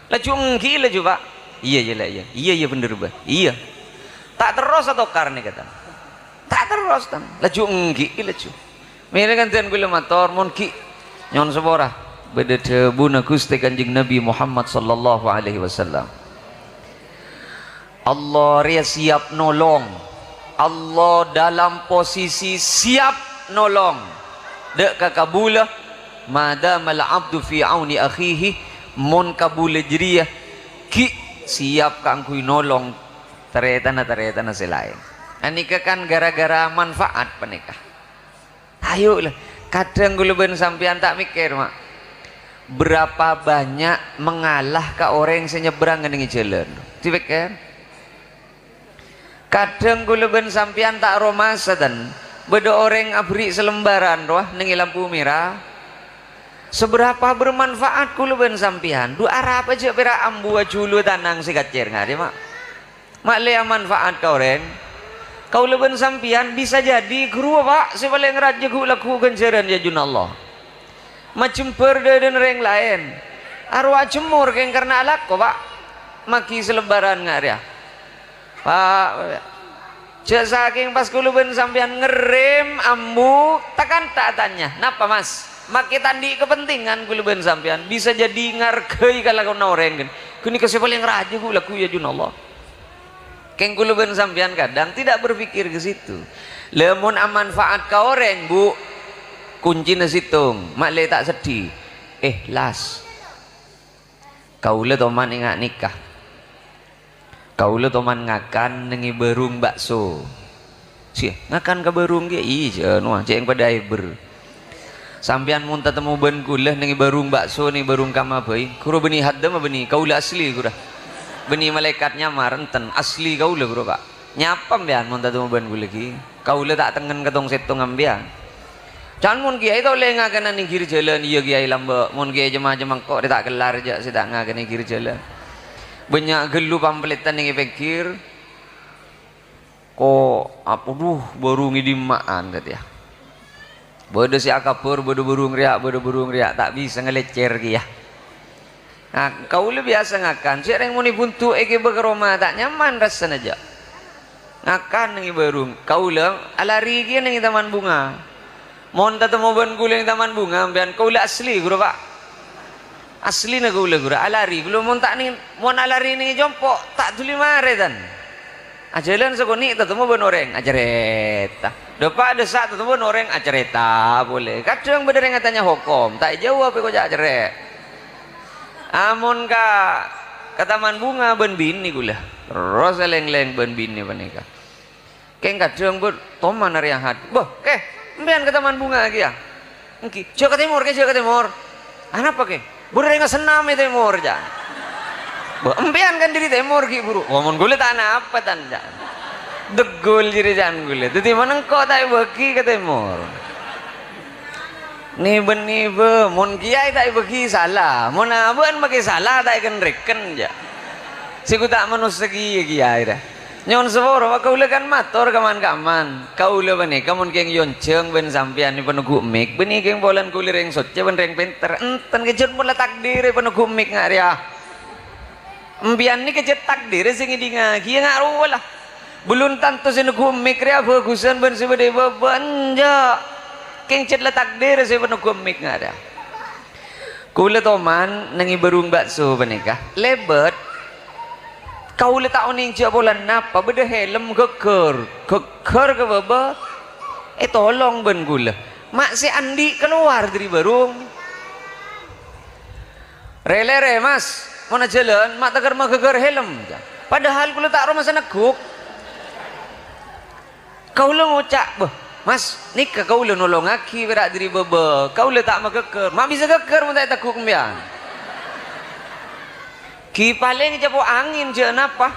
Laju ènggi'i laju, Pa'. Iyâ, iyâ, la, iyâ. Iyâ, iyâ, bhender, Bâ. Iyâ. Ta' terros atokar nèka, tan. Ta' terros, tan. Laju ènggi'i laju. Mèlana kan kaulâ mator, mon ghi' nyo'on sapora. Bâdâ dhâbuna Ghustè Kanjeng Nabi Muhammad sallallahu alaihi wasallam. Allah rèya siap nolong. Allah dalam posisi siap nolong. Dâ' ka kabulâ, "Ma damal abdu fi auni akhihi," mon kabulâ jârèya ghi' siap kaangghuy nolong tarètanna-tarètanna sè laèn. Anèka kan gara-gara manfaat panèka. Ayo lah, kadhâng kaulâ bân sampèyan ta' mèkkèr, Ma'. Berapa banyak mengalah ka orèng sè nyebrang neng jhâlân. Dipèkkèr. Kadhâng kaulâ bân sampèyan ta' romasa, tan. Bâdâ orèng aberri' salembaran rowa neng è lampu mèra. Seberapa bermanfaat kaulâ bân sampèyan. Dhu arapa jhâ' pèra' ambu ajhulu tanang sè kacèr ngarè, Ma'. Ma'lè amanfa'at ka orèng. Kaulâ bân sampèyan bisa jadi ghuru, Pa', sè palèng rajâ ghu'-lagghu' ghânjhârân è ajunanna Allah. Majembhâr dhâdhâna rèng laèn. Arowa ajemmor kèng karna alako, Pa'. Maghi salembaran nga' rèya. Pa', jhâ' sakèng pas kaulâ bân sampèyan ngerrèm ambu, ta-kanta' atanya, "Napa, Mas?" Makè ta' andi' kapentingan kaulâ bân sampèyan. Bisa jadi ngargai kalakowanna orèng, kan. Ghânèka sè palèng rajâ ghu'-lagghu' è ajunanna Allah. Kèng kaulâ bân sampèyan kadhâng tidak berpikir ke situ. Lamon amanfa'at ka orèng, Bu, koncèna sèttong, ma'lè ta' seddhi. Ikhlas. Kaulâ toman enga' nèka. Kaulâ toman ngakan neng è bârung bakso. Sè ngakan ka bârung kèya, iyâ, jhâ' nowa, cè' padâ èbâr. Sampèyan mon tatemmo bân kaulâ neng è bârung bakso, neng è bârung kamma bhâi, ghuru bânnè haddhâmma bânnè, kaulâ asli ghuru. Bânnè malaèkat nyamar, enten, asli kaulâ ghuru, Pa'. Nyapa sampèyan mon tatemmo bân kaulâ ghi? Kaulâ ta' tengngen ka tong-sèttongnga sampèyan. Can mon kèyaè ta' ollè ngakana neng ghi' jhâlân, iyâ kèyaè lambâ'. Mon kèyaè cem-macem engko' rè ta' kellar jhâ' sè ta' ngakana neng ghi' jhâlân. Bânnya' ghâllu pampletan neng è pèngghir. Ko', ap-, adhu, bârung è dimma'an, katèya. Bâdâ sè akabhâr, bâdâ bârung rèya', bâdâ bârung rèya', ta' bisa ngalècèr kèya. Nah, kaulâ biyasa ngakan, cè' rèng mon è buntu' èghibâ ka roma, ta' nyaman rassana jhâ'. Ngakan neng è bârung, kaulâ alarè kèya neng è taman bunga. Mon tatemmo bân kaulâ neng taman bunga, sampèyan, kaulâ asli, ghuru, Pa'. Aslina kaulâ, ghuru, alarè. Kaulâ mon ta' neng, mon alarè neng è compo', ta' dhuli marè, tan. Ajhâlân sakonè' tatemmo bân orèng, acarèta. Dâpa' dâssa' tatemmo bân orèng, acarèta polè. Kadhâng bâdâ rèng atanya hokom, ta' èjâwâb, èkoca' acarè'. Amon ka, ka taman bunga bân binè kaulâ. Terros lèng-lèng bân binè panèka. Kèng kadhâng bâ-, toman arè Ahad. "Bâh, Kè, empèyan ka taman bunga kèya?" "Èngghi." "Jhâ' ka tèmor, Kè, jhâ' ka tèmor." "Anapa, Kè?" "Buru rèng asennam è tèmor," ca'na. "Bâh, empèyan kan dâri tèmor ghi' buru." "Wah, mon kaulâ ta' napa, tan," ca'na. Degghul jârèya ca'na kaulâ. Dâddhi mon engko' ta' èbâghi ka tèmor. Nè-bânnè bâ, mon kèyaè ta' èbâghi sala. Mon abâ'na makè sala ta' èken-rèken, jhâ'. Sè ghu ta' manossa kèya kèyaè, ra. Nyo'on sapora, Pa', kaulâ kan mator ka man-kamman. Kaulâ panèka mon kèng èyonjhâng bân sampèyan èpaneggu' mik, bânnè kèng polana kaulâ rèng soccè bân rèng pènter. Enten kejjhât pola takdirrâ èpaneggu' mik nga' rèya. Empèyan nèka jhât takdirrâ sè ngèdingngaghi, ya nga' rowa la. Belum tanto sè neggu' mik rèya bhâghusân bân sè bâdâ è bâbâ, enjâ'. Kèng jhât la takdirrâ sè èpaneggu' mik nga' rèya. Kaulâ toman neng è bârung bakso panèka. Lèbât. Kaulâ ta' onèng jhâ' polana napa, bâdâ helm ghâgghâr. Ghâgghâr ka bâbâ. Ètolong bân kaulâ. Ma' sè andi' kalowar dâri bârung. "Rè-lèrè, Mas, mon ajhâlân, ma' tèkèr maghâgghâr helm," jâ. Padahal kaulâ ta' aromasa neggu'. Kaulâ ngoca', "Bâh, Mas, nèka kaulâ nolongaghi pèra' dâri bâbâ. Kaulâ ta' maghâgghâr." "Ma' bisa ghâgghâr mon ta' èteggu' empèyan. Ghi palèng ècapo' angèn jhâ' napa.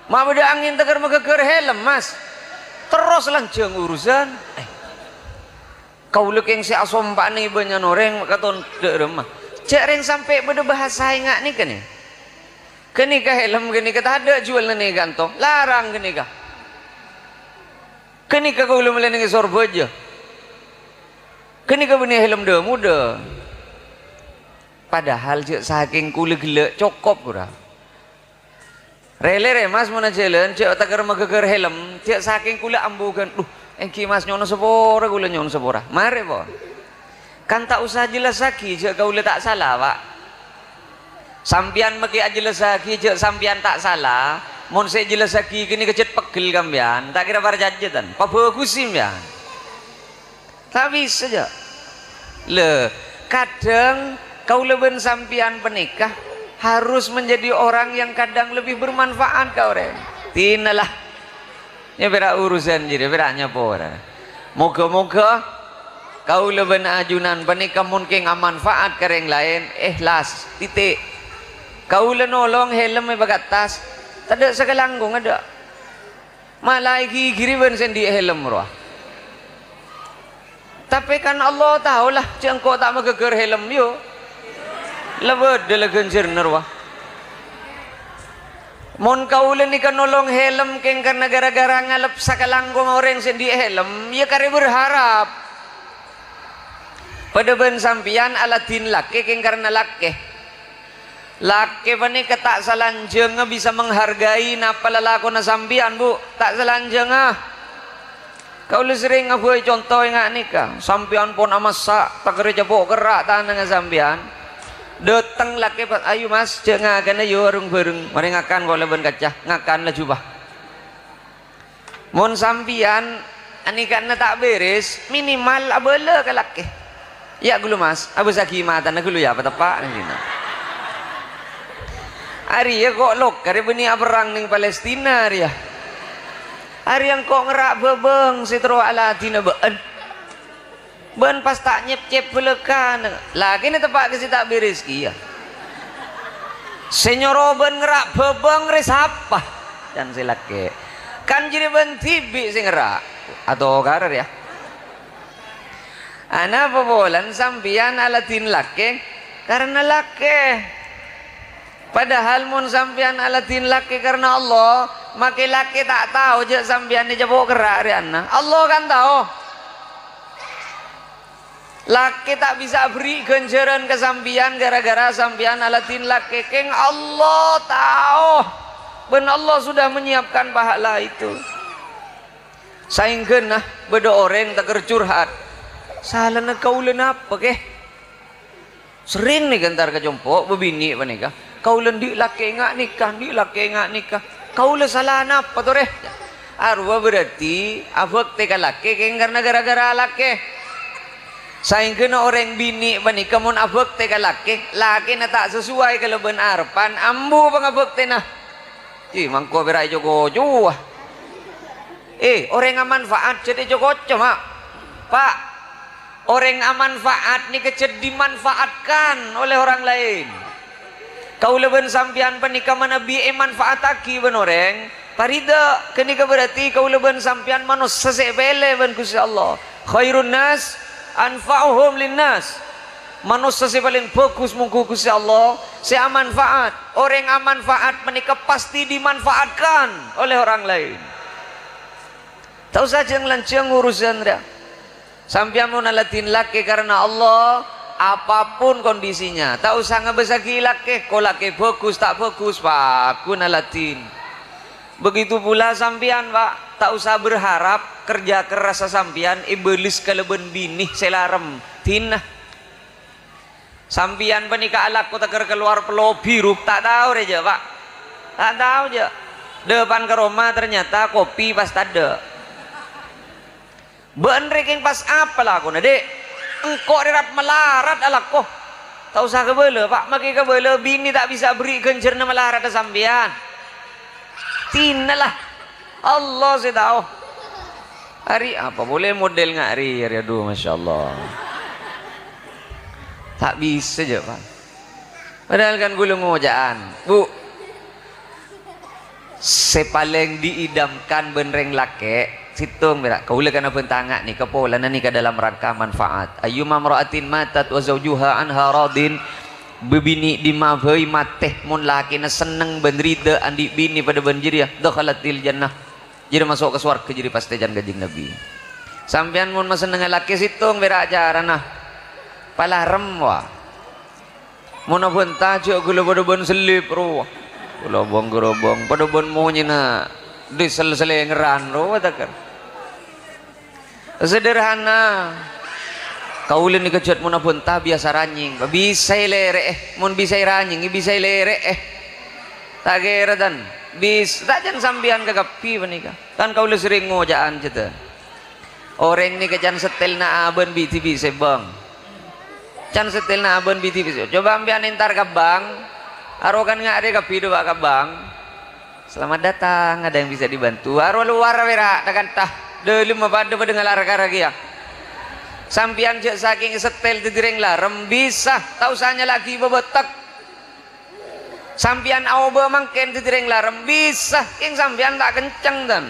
Ma' bâdâ angèn tèkèr maghâgghâr helm, Mas." Terros lanjhâng urusan. Eh. Kaulâ kèng sè asompa'an è bânnya'an orèng katon dâ' remma. Jhâ' rèng sampè' bâdâ bhâsa enga' nèka, nè. Ghânèka helm ghânèka tadâ' juwâlna nè ka'anto. Larang ghânèka. Ghânèka kaulâ mellè neng è Sorbhâjâ. Ghânèka bânnè helm dâ-modâ. Padahal jhâ' sakèng kaulâ ghellâ' cokop, ghurâ. "Rè-lèrè, Mas, mon ajhâlân, jhâ' tèkèr maghâgghâr helm, jhâ' sakèng kaulâ ambughân." "Duh, èngghi, Mas, nyo'ona sapora, kaulâ nyo'ona sapora." Marè, pon. Kan ta' osa ajhellassaghi jhâ' kaulâ ta' sala, Pa'. Sampèyan makè ajhellassaghi jhâ' sampèyan ta' sala, Mon sè èjellassaghi ghânèka cè' peggel sampèyan, ta' kèra parcajâ, tan? Pabhâghusi sampèyan. Ta' bisa, jâ'. Lè, kadhâng kaulâ bân sampèyan panèka harus menjadi orang yang kadang lebih bermanfaat ka orèng. Tina la. Nya pèra' urusan jârèya, pèra' nyapora. Moghâ-moghâ kaulâ bân ajunan panèka mon kèng amanfaat ka rèng laèn, èhlas, titik. Kaulâ nolong hèlem èpakattas, tadâ' sakalangkong adâ'. Malaè ghighiri bân sè andi' hèlem rowa. Tapè kan Allah tao la, jâ' engko' ta' maghâghâr hèlem, yo. La bâdâ la ghânjhârânna rowa. Mon kaulâ nèka nolong hèlem kèng karna ghârâ-ghârâ ngalep sakalangkong orèng sè andi' hèlem, ya karè berharap. Padâ bân sampèyan aladhin lakè kèng karna lakè. Lakè panèka ta' salanjhângnga bisa menghargai napa lalakonna sampèyan, Bu. Ta' salanjhângnga. Kaulâ serrèng abâi conto ènga' nèka. Sampèyan pon amassa', takerrè capo' kerra' tanangnga sampèyan. Dâteng lakè, pas, "Ayo, Mas, jâ' ngakana, yo, arung bhâreng. Marè ngakan kaulâ bân kaca. Ngakan laju, bâ." Mon sampèyan anèka'na ta' bèrès, minimal abâlâ ka lakè. "Ya' ghâllu, Mas, abâssaghi matana ghâllu, ya, pateppa'," nèng dinna. "Arèya ko' lokarè bânnè aperrang nèng Palestina, arèya. Arèya engko' ngerra' bhâbâng sè terro aladhinna bâ'ân." Bân pas ta' nyepcep bâlâkana, lakèna teppa' ka sè ta' bèrès kèya. "Sè nyoro bân ngerra' bhâbâng rè sapa?" can sè lakè. "Kan jârèya bân dhibi' sè ngerra'." Atokara rèya. Anapa polana sampèyan aladhin lakè karna lakè? Padahal mon sampèyan aladhin lakè karna Allah, makè lakè ta' tao jâ' sampèyan ècapo' kerra' rèyanna. Allah kan tao. Lakè ta' bisa aberri' ghânjhârân ka sampèyan ghârâ-ghârâ sampèyan aladhin lakè. Kèng Allah tao. Bân Allah sudah menyiapkan pahala itu. Saèngghâna bâdâ orèng taker curhat, "Salana kaulâ napa, kè?" Serrèng nèka entar ka compo' bâbinè' panèka, "Kaulâ andi' lakè ènga' nèka, andi' lakè ènga' nèka. Kaulâ sala napa, torè?" Arowa berarti abhâktè ka lakè kèng karna ghârâ-ghârâ lakè. Saèngghâna orèng binè' panèka mon abhâktè ka lakè, lakèna ta' sasowai kalabân arebbhân, ambu pangabhâktèna. Ih, mangko pèra' èco-kocowa. Eh, orèng amanfa'at jhât èco-koco, Ma'. Pa', orèng amanfa'at nèka jhât dimanfaatkan oleh orang lain. Kaulâ bân sampèyan panèka manabi èmanfa'attaghi bân orèng, parida, ghânèka berarti kaulâ bân sampèyan manossa sè èpèlè bân Ghustè Allah. "Khairun nas anfa'uhum linnas." Manossa sè palèng bhâghus mongghu Ghustè Allah, sè amanfa'at. Orèng amanfa'at panèka pasti dimanfaatkan oleh orang lain. Ta' osa jâng-lanjhâng urusan rèya. Sampèyan mon aladhin lakè karna Allah, apapun kondisinya, ta' osa ngabâssaghi lakè, ko' lakè bhâghus ta' bhâghus, paghun aladhin. Begitu pula sampèyan, Pa', ta' osa berharap kerja kerassa sampèyan èbâles kalabân binè sè larem. Dinah. Sampèyan panèka alako taker kalowar pello biru, ta' tao rè, jâ', Pa'? Ta' tao, jâ'. Dâpan ka roma ternyata kopi pas tadâ'. Bâ'ân rè kèng pas apa lakona, Dhi'? Engko' rè rap malarat alako. Ta' osa kabâlâ, Pa', makè kabâlâ binè ta' bisa aberri' ghânjhârânna malaradhâ sampèyan. Dinah la. Allah sè tao. Arè apa polè model nga' rè, arè, adu, masyaallah. Ta' bisa, jâ', Pa'. Padahal kan ghulâ ngoca'an, Bu. Sè palèng diidamkan bân rèng lakè', sèttong pèra'. Kaulâ kan abhânta nga' nèka polana nèka dalam rangka manfaat. "Ayyuma mra'atin matat wa zaujuha anha radin." Bâbinè' dimma bhâi matè, mon lakèna senneng bân rida andi' binè padâ bân jârèya, dakhalatil jannah. Jârèya maso' ka sowarghâ jârèya pastè can Kanjeng Nabi. Sampèyan mon masennengnga lakè sèttong pèra' carana. Palarem, wa. Mon abhânta jâ' ghulâ padâ bân sellèp rowa. Ghulâ bâng-ghârâbâng padâ bân monyèna diesel salèngeran rowa taker. Sederhana. Kaulâ nèka jât mon abhânta biyasa ranyèng. Bisa èlèrè'è. Mon bisa èranyèngè, bisa èlèrè'è. Ta' kèra, tan. Bis, ta' can sampèyan kakabbhi panèka. Kan kaulâ serrèng ngoca'an jâdhâ. Orèng nèka can settèlna abâ'na bi' dhibi' sèbâng. Can settèlna abâ'na bi' dhibi' sèbâng. Coba sampèyan entar ka bank. Arowa kan nga' rè kabbhi dâpa' ka bank. "Selamat datang, ada yang bisa dibantu?" Arowa lowar pèra' ta-kanta. Dâlemma padâ-padâ ngalar-ngalar kèya. Sampèyan jâ' sakèng èsettèl dhâddhi rèng larem, bisa. Ta' osa nyala'aghi bâbâtek. Sampèyan aobâ mangkèn dhâddhi rèng larem, bisa. Kèng sampèyan ta' kencèng, tan.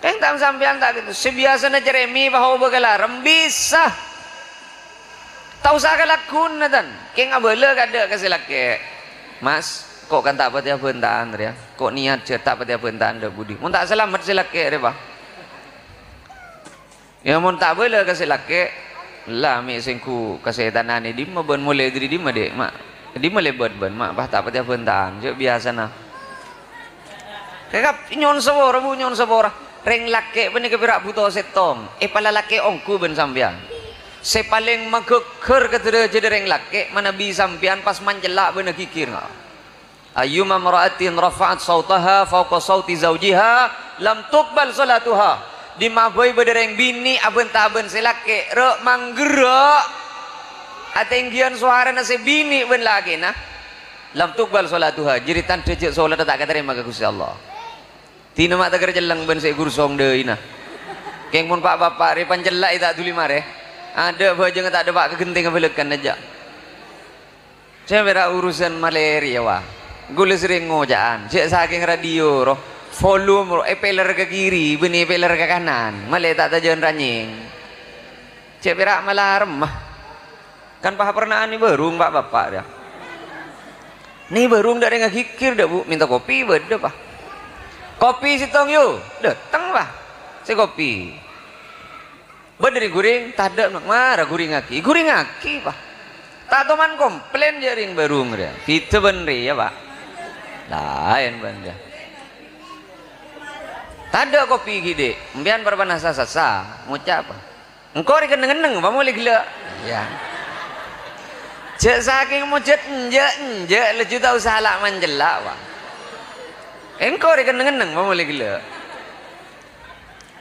Kèng ta' sampèyan ta' kencèng. Sè biyasana cerrèmè pas aobâ ka larem, bisa. Ta' osa kalagguna, tan. Kèng abâlâ kadâ' ka sè lakè'. "Mas, ko' kan ta' patè abhântaan, rèya. Ko' niyat jâ' ta' patè abhântaan dâ' budi." Mon ta' salamet sè lakè' rèya, Pa'. Iyâ, mon ta' abâlâ ka sè lakè', "La, mè' sèngko' kasètanan è dimma bâ'na, molè dâri dimma, Dek, Ma'? È dimma lèbât bâ'na, Ma'? Pas ta' patè abhântaan, jâ' biyasana." Kakap, nyo'on sapora, Bu, nyo'on sapora. Rèng lakè' panèka pèra' bhuto sèttong, èpalalakè' ongghu bân sampèyan. Sè palèng maghâghâr ka dârâjâddhâ rèng lakè', manabi sampèyan pas mancella' bân aghigghir. "Ayyuma imra'atin rafa'at sautaha fauqa sauti zaujiha lam tuqbal shalatuha." Dimma bhâi bâdâ rèng binè' abhânta bân sè lakè', rè' mangghârâ' atènggiyân sowarana sè binè' bân lakèna, "lam tuqbal shalatuha", jârèya tandhâ jâ' solatta ta' èkatarèma ka Ghustè Allah. Dinah ma' ta' kèra cellèng bân sè ghursong dâina. Kèng mon pa'-bapa' rè pancella'è ta' dhuli marè. Adâ' bhâjângnga ta' dâpa' ka ghentèngnga bâlâkkan jâ'. Sè pèra' urusan malè rèya, wa. Ghulâ serrèng ngoca'an, jâ' sakèng radio, ro, volume, ro, èpèlèr ka kiri, bânnè èpèlèr ka kanan, malè ta' tajân ranyèng. Jâ' pèra' malaremma. Kan pa-, parna'an nè bârung, pa'-bapa', rèya. Nè bârung dâ' rèng aghigghir, dâ', Bu, mènta kopi bâdâ, Pa'. "Kopi sèttong, yu." Dâteng, Pa'. Sè kopi. Bâdâ rè ghuring, tadâ', mara ghuringngaghi. Ghuringngaghi, Pa'. Ta' toman komplain jâ' rèng bârung rèya. Bhidhâ bân rèya, Pa'. Laèn bân rèya. Tadâ' kopi ghi', Dek. Empèyan parpana sassa, ngoca', Pa'. Engko' rè kenneng-kenneng, Pa', molè ghellâ'. Iyâ. Jâ' sakèng mojâd enjâ'-enjâ', laju ta' osa la mancella', Pa'. Engko' rè kenneng-kenneng, Pa', molè ghellâ'.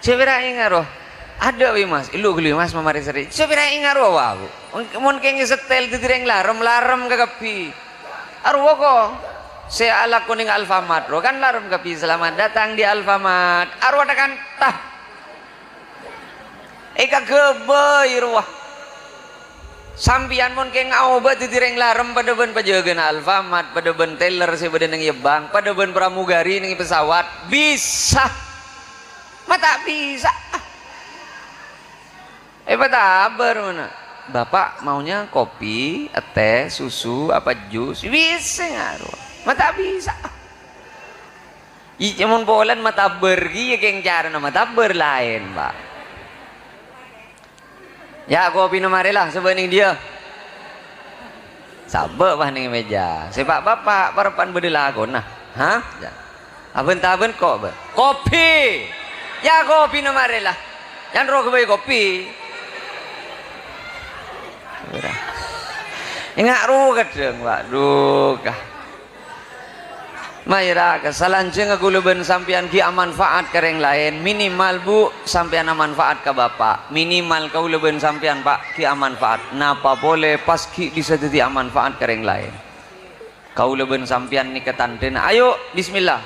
Sè pèra' ènga' rowa. Adâ' wi, Mas. Èllu' ghâllu, Mas, mamarè serrè. Sè pèra' ènga' rowa, wa, Bu. Mon kèng èsettèl dhâddhi rèng larem, larem kakabbhi. Arowa ko. Sè alako nèng Alfamart rowa kan larem kabbhi. Selamat datang di Alfamart. Arowa ta-kanta. Èkaghâbây rowa. Sampèyan mon kèng aobâ dhâddhi rèng larem padâ bân pajâgâna Alfamart, padâ bân teller sè bâdâ nèng Yebang, padâ bân pramugari nèng pesawat, bisa. Ma' ta' bisa. Èpatabâr monna. "Bapak maunya kopi, teh, susu, apa jus?" Bisa ngarep. Ma' ta' bisa. Iyâ, mon polana matabâr, iyâ kèng carana matabâr laèn, Pa'. "Yâ, kopina marè la, sabâ' nèng dhiyâ." Sabâ' pas nèng mèja. Sè pa'-bapa' parpan bâdâ lakona. "Hah?" Yâ. "Abân-tabân ko', bân." "Kopi." "Yâ, kopina marè la. Can rowa ghâbây kopi." Ènga' rowa kadhâng, waduh, kah. Maèra, ka salanjhângnga kaulâ bân sampèyan ghi' amanfaat ka rèng laèn. Minimal, Bu, sampèyan amanfaat ka Bapa'. Minimal kaulâ bân sampèyan, Pa', ghi' amanfaat. Napa polè pas ghi' bisa dhâddhi amanfaat ka rèng laèn. Kaulâ bân sampèyan nèka tandhâna. Ayo, bismillah.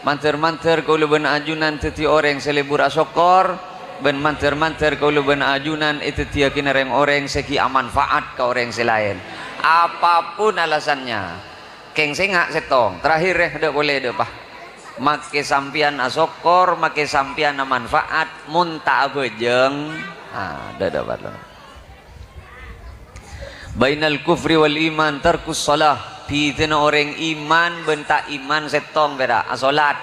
Mandhâr-mandhâr kaulâ bân ajunan dhâddhi orèng sè lebur asokkor, bân mandhâr-mandhâr kaulâ bân ajunan èdhâddhiyâghinâ rèng-orèng sè ghi' amanfaat ka orèng sè laèn. Apapun alasannya. Kèng sènga' sèttong, terakhir, rè, dâ' polè, dâ', Pa'. Makè sampèyan asokkor, makè sampèyan amanfaat, mon ta' abhâjâng, ah, dâ', dâ', Pa'. Bainal kufri wal iman tarkus shalah. Bhidhâna orèng iman bân ta' iman sèttong, pèra', asolat.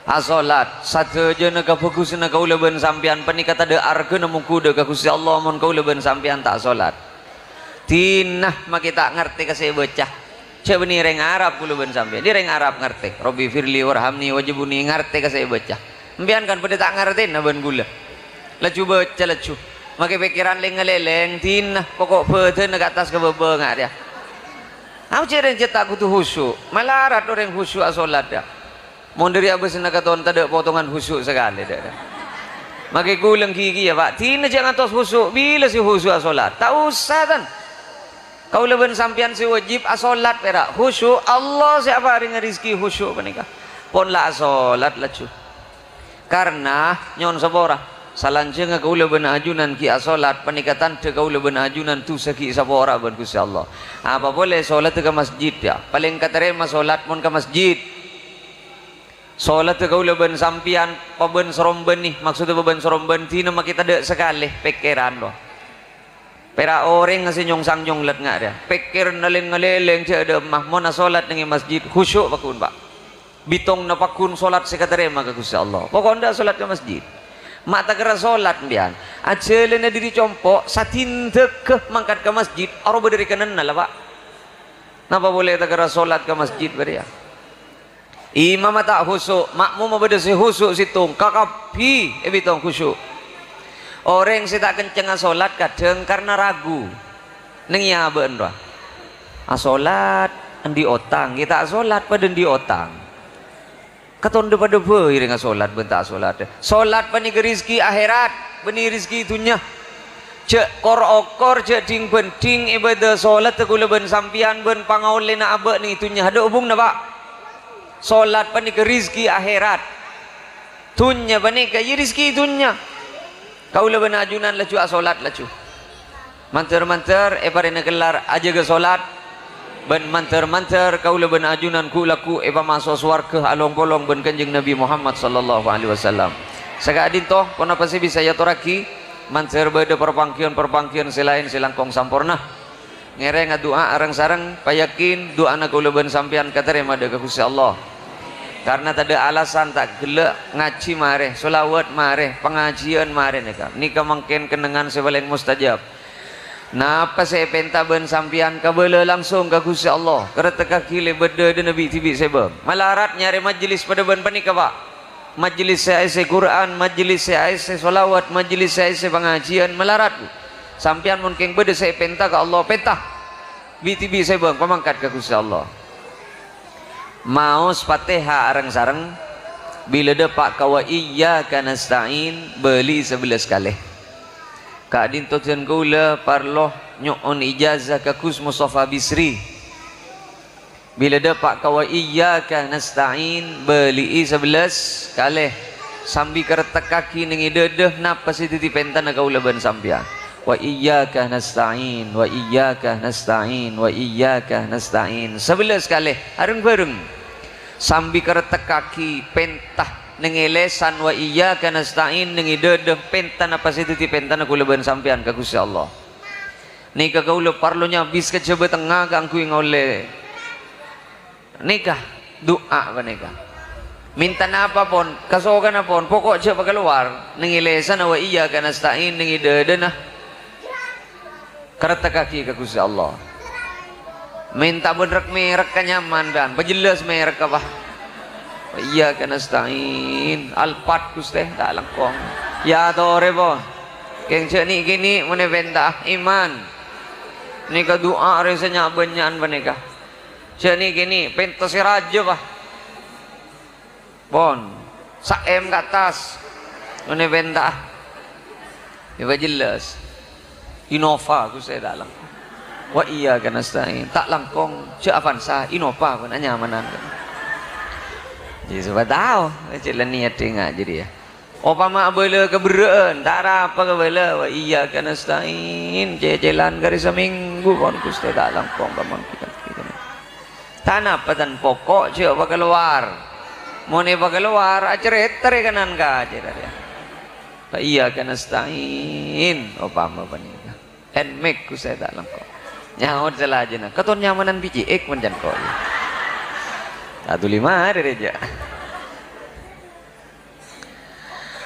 Asolat, sadhâjâna kabhâghusânna kaulâ bân sampèyan panèka tadâ' arghâna mongghu dâ' ka Ghustè Allah mon kaulâ bân sampèyan ta' asolat. Dinah makè ta' ngartè ka sè èbâca. Jhâ' bânnè rèng Arab kaulâ bân sampèyan. Dhi rèng Arab ngartè. "Rabbighfirli warhamni wajburni," ngartè ka sè èbâca. Sampèyan kan padâ ta' ngartèna bân kaulâ. Laju bâca laju. Makè pèkkèran lèng-ngalèlèng, dinah, poko' bâdâna ka attas ka bâbâ nga' rèya. Apa jhâ' rèng jhâ' ta' kodhu khusyuk? Malarat orèng khusyuk asholat, yâ. Mon dhâri abâsna katon tadâ' potongan khusyuk sakalè, dâ', dâ'. Makè kulâng ghi-ghi, yâ, Pa'. Dina jhâ' ngantos khusyuk, bilâ sè khusyuk asholat? Ta' osa, tan. Kaulâ bân sampèyan sè wajib asholat pèra'. Khusyuk, Allah sè aparènga rejhekkè khusyuk panèka. Pon la asholat laju. Karna, nyo'on sapora, salanjhângnga kaulâ bân ajunan ghi' asholat, panèka tandhâ kaulâ bân ajunan dhusa ghi' sapora bân Ghustè Allah. Apa polè sholatta ka masjid, yâ. Palèng katarèma sholat mon ka masjid. Sholatta kaulâ bân sampèyan pabân-sarombân nè, maksoddhâ pabân-sarombân dina makè tadâ' sakalè pèkkèran, rowa. Pèra' orèng sè nyong-sang nyonglet nga' rèya. Pèkkèranna lèng-ngalèlèng jhâ' dâ' emma, mon asholat neng è masjid, khusyuk pagghun, Pa'. Bitongnga pagghun sholat sè katarèma ka Ghustè Allah. Pokok endâ' sholat ka masjid. Ma' ta' kèra sholat, sampèyan. Ajhâlâna dhâri compo', sadhindhâghâ mangkat ka masjid, aroba dhâri kennengnga la, Pa'. Napa polè ta' kèra sholat ka masjid bâriyâ? Imamma ta' khusyuk, ma'mumma bâdâ sè khusyuk sèttong, kakabbhi èbitong khusyuk. Orèng sè ta' kencengnga sholat kadhâng karna ragu. Neng è abâ'na, rowa. Asholat, andi' otang, ghi' ta' asholat, padâ andi' otang. Katon dhâ-padâ bhâi rèng asholat bân ta' asholat. Sholat panèka rejhekkè akhèrat, bânnè rejhekkè dhunnya. Jhâ' kor-okor, jhâ' dhing-bhândhing èbâdâ sholatta kaulâ bân sampèyan bân pangaollèna abâ' neng è dhunnya. Adâ' hubunganna, Pa'. Sholat panèka rejhekkè akhèrat. Dhunnya panèka, iyâ, rejhekkè dhunnya. Kaulâ bân ajunan laju asholat laju. Mandhâr-mandhâr èparèna kellar ajâgâ sholat, bân mandhâr-mandhâr kaulâ bân ajunan ghu'-lagghu' èpamaso' sowarghâ along-polong bân Kanjeng Nabi Muhammad sallallahu alaihi wasallam. Saka'dinto, ponapa sè bisa èatorraghi? Mandhâr bâdâ parpangghiyân-parpangghiyân sè laèn sè langkong samporna. Ngèrèng adu'a reng-sareng, payakin du'ana kaulâ bân sampèyan katarèma dâ' ka Ghustè Allah. Karna tadâ' alasan ta' ghellâ' ngajhi marè, sholawat marè, pangajhiyân marè nèka. Nèka mangkèn kennengngan sè palèng mustajab. Napa sè èpènta bân sampèyan kabâlâ langsung ka Ghustè Allah, karettekkaghi lèbât dâdâna bi'-dhibi' sèbâng. Malarat nyarè majlis padâ bân panèka, Pa'. Majlis sè aèssè Qur'an, majlis sè aèssè sholawat, majlis sè aèssè pangajhiyân, malarat. Sampèyan mon kèng bâdâ sè èpènta ka Allah, pènta. Bi'-dhibi' sèbâng pamangkat ka Ghustè Allah. Maos Fatihah areng-sareng, bilâ dâpa' ka wa iyyaka nasta'in, bâli'i sabellâs kalè. Ka'dinto dân kaulâ parlo nyo'on ijazah ka Gus Mustafa Bisri. Bilâ dâpa' ka wa iyyaka nasta'in, bâli'i sabellâs kalè, sambi karettekkaghi neng è dâdâ napa sè dhâddhi pèntana kaulâ bân sampèyan. Wa iyyaka nasta'in, wa iyyaka nasta'in, wa iyyaka nasta'in. Sabellâs kalè, areng-bhâreng. Sambi karettekkaghi pènta neng è lèsan wa iyyaka nasta'in, neng è dâdâ pènta napa sè dhâddhi pèntana kaulâ bân sampèyan ka Ghustè Allah. Nèka kaulâ parlo nyabis ka Jhâbâ Tengnga kaangghuy ngaollè nèka, du'a panèka. Mènta napa pon, kasokana pon, poko' jhâ' pakalowar, neng è lèsanna wa iyyaka nasta'in, neng è dâdâna karettekkaghi ka Ghustè Allah. Mènta bân rek-merek ka nyaman, bân. Pajellâs merek apa? Wa iyyaka nasta'in. Alphard, Ghustè, ta' langkong. Yâ, torè, po. Kèng jhâ' nè'-kènè' mon èpènta, iman. Nèka du'a rè sè nya'-bânnya'an panèka. Jhâ' nè'-kènè', pènta sè rajâ, Pa'. Pon. Sa'em ka attas. Mon èpènta. Yâ, pajellâs. Innova, Ghustè, ta' langkong. Wa iyyaka nasta'in. Ta' langkong. Jhâ' Avanza, Innova, pon anyamanan. Yâ, sapa tao. Cè' la niat dhengnga' jârèya. Opama abâlâ kaberrâ'ân, ta' arapa kabâlâ, wa iyyaka nasta'in, cècèlan karè samènggu pon Ghustè ta' langkong ka mangkèn. Ta' napa tan poko' jhâ' pakalowar. Mon èpakalowar, acarèta rè kanan kacè rè. Wa iyyaka nasta'in, opama panèka. Nmax Ghustè ta' langkong. Nyaot salajânna, katon nyamanan B C X mon can ko'. Ta' dhuli marè rè jhâ'.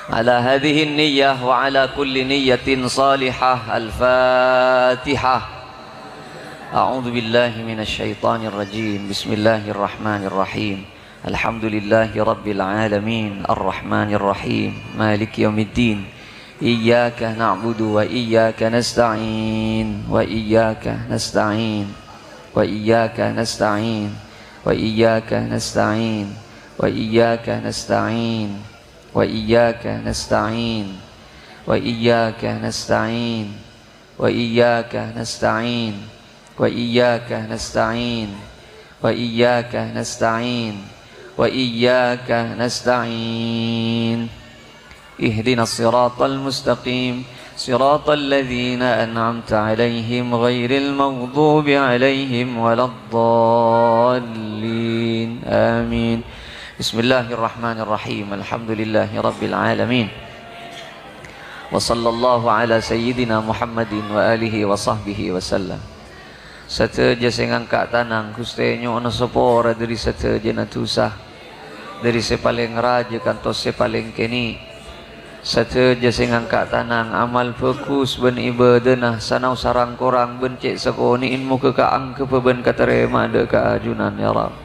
Ala hadhihi niyyah wa ala kulli niyyatin salihah. Al-Fatihah. A'udzu billahi minasy syaithanir rajim. Bismillahirrahmanirrahim. Alhamdulillahi rabbil alamin. Arrahmanirrahim. Maliki yaumiddin. Iyyaka na'budu wa iyyaka nasta'in. Wa iyyaka nasta'in. وإياك نستعين، وإياك نستعين، وإياك نستعين، وإياك نستعين، وإياك نستعين، وإياك نستعين، وإياك نستعين، وإياك نستعين، وإياك نستعين. اهدنا الصراط المستقيم، صراط الذين أنعمت عليهم غير المغضوب عليهم ولا الضالين. آمين. بسم الله الرحمن الرحيم. الحمد لله رب العالمين. وصلى الله على سيدنا محمد وآله وصحبه وسلم. Sadhâjâ sè ngangka' tanang, Ghustè nyo'ona sapora dhâri sadhâjâna dhusa, dhâri sè palèng rajâ kantos sè palèng kènè'. Sadhâjâ sè ngangka' tanang, amal bhâghus bân ibâdâna, sanaossa rang-korang bân cè' sakonè'èn, moghâ kaangghâbhâ bân katarèma'a dhâ' ka ajunan, ya Rabb.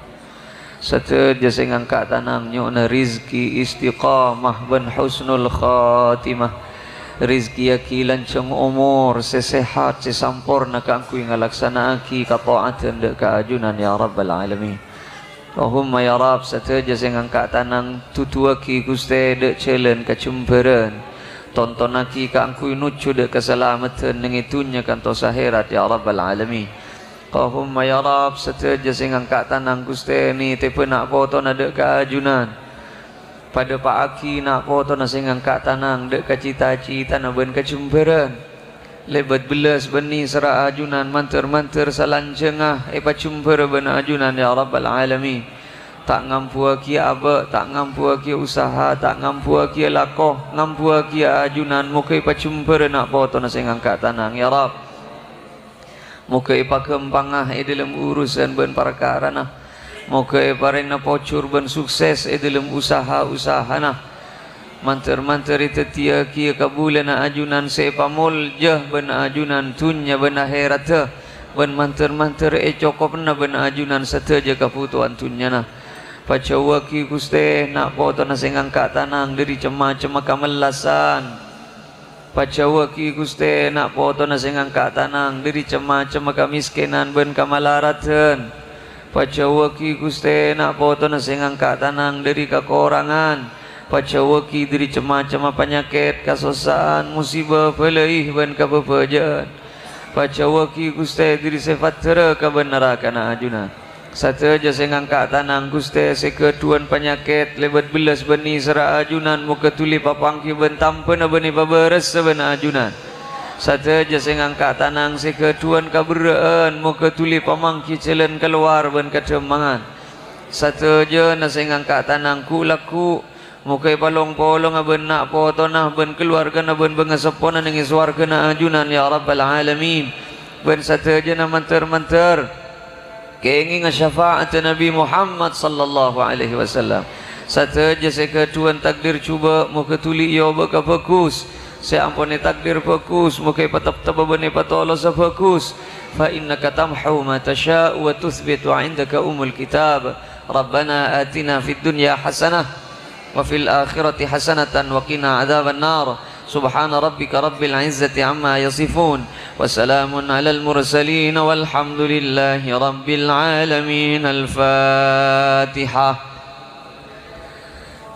Sadhâjâ sè ngangka' tanang nyo'ona rizki istiqamah bân husnul khatimah. Rizkiyaghi lanjhâng omor sè sehat, sè samporna kaangghuy ngalaksana'aghi kata'adhân dhâ' ka ajunan, ya Rabbal Alamin. Allahumma ya Rabb, sadhâjâ sè ngangka' tanang, duduwaghi, Ghustè, dhâ' jhâlân kajembhârân. Tontonnaghi kaangghuy nojjhu dhâ' kasalameddhân neng è dhunnya kantos aherat, ya Rabbal Alamin. Allahumma ya Rabb, sadhâjâ sè ngangka' tanang, Ghustè, nètèbhâ na' potona dhâ' ka ajunan. Padâpa'aghi na' potona sè ngangka' tanang dhâ' ka cita-citana bân kajembhârân. Lèbât bellas bânnè sèrra ajunan, mandhâr-mandhâr salanjhângnga èpajembhârâ bân ajunan, ya Rabbal Alamin. Ta' ngambuwâghi abâ', ta' ngambuwâghi usaha, ta' ngambuwâghi lako, ngambuwâghi ajunan, moghâ èpajembhârâ na' potona sè ngangka' tanang, ya Rabb. Moghâ èpaghâmpangnga è dhâlem urusan bân parkarana. Moghâ èparèngana pojhur bân sukses è dhâlem usaha-usahana. Mandhâr-mandhâr èdhâddhiyâghi kabulâna ajunan sè èpamolja bân ajunan dhunnya bân aheradhâ, bân mandhâr-mandhâr ècokobhâna bân ajunan sadhâjâ kabhutowan dhunnyana. Pajhâuwâghi, Ghustè, na' potona sè ngangka' tanang dhâri cem-macemma kamellasan. Pajhâuwâghi, Ghustè, na' potona sè ngangka' tanang dhâri cem-macemma kamèskènan bân kamalaradhân. Pajhâuwâghi, Ghustè, na' potona sè ngangka' tanang dhâri kakorangan. Pajhâuwâghi dhâri cem-macemma panyakèt, kasossa'an, musibâ, bâlâi, bân kabâbâjâ'ân. Pajhâuwâghi, Ghustè, dhâri sè paddhârâ ka bân narakana ajunan. Sadhâjâ sè ngangka' tanang, Ghustè, sè ghâdhuwân panyakèt, lèbât bellas bânnè sèrra ajunan, moghâ dhuli papangghi bân tambhâna bânnè pabârâssa bân ajunan. Sadhâjâ sè ngangka' tanang, sè ghâdhuwân kaberrâ'ân, moghâ dhuli pamangghi jhâlân kalowar bân kadhâmmangan. Sadhâjâna sè ngangka' tanang ghu'-lagghu', moghâ èpalong-polonga bân na' potona, bân kalowargana, bân bângaseppona neng è sowarghâna ajunan, ya Rabbal Alamin. Bân sadhâjâna mandhâr-mandhâr kèngènga syafa'atta Nabi Muhammad sallallahu alaihi wasallam. Sadhâjâ sè ghâdhuwân takdir jhubâ', moghâ dhuli èobâ ka bhâghus. Sè ampon ètakdir bhâghus, moghâ èpateptebbhâ bân èpatolosa bhâghus. Fa innaka tamhu ma tasya'u wa tutsbit wa indaka ummul kitab. Rabbana atina fid dunya hasanah wa fil akhirati hasanatan wa qina adzabannar. Subhana rabbika rabbil izzati amma yasifun. Wa salamun alal mursalin walhamdulillahi rabbil alamin. Al-Fatihah.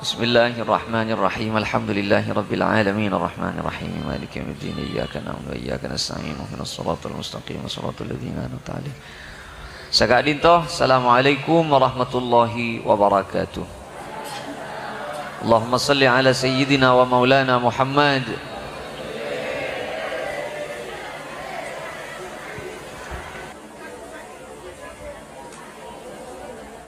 Bismillahirrahmanirrahim. Alhamdulillahi rabbil alamin. Arrahmanirrahim. Maliki yaumiddin. Iyyaka na'budu wa iyyaka nasta'in. Ihdinas siratal mustaqim. Siratal ladzina an'amta 'alaihim. Saka'dinto, Assalamualaikum warahmatullahi wabarakatuh. Allahumma shalli ala sayyidina wa maulana Muhammad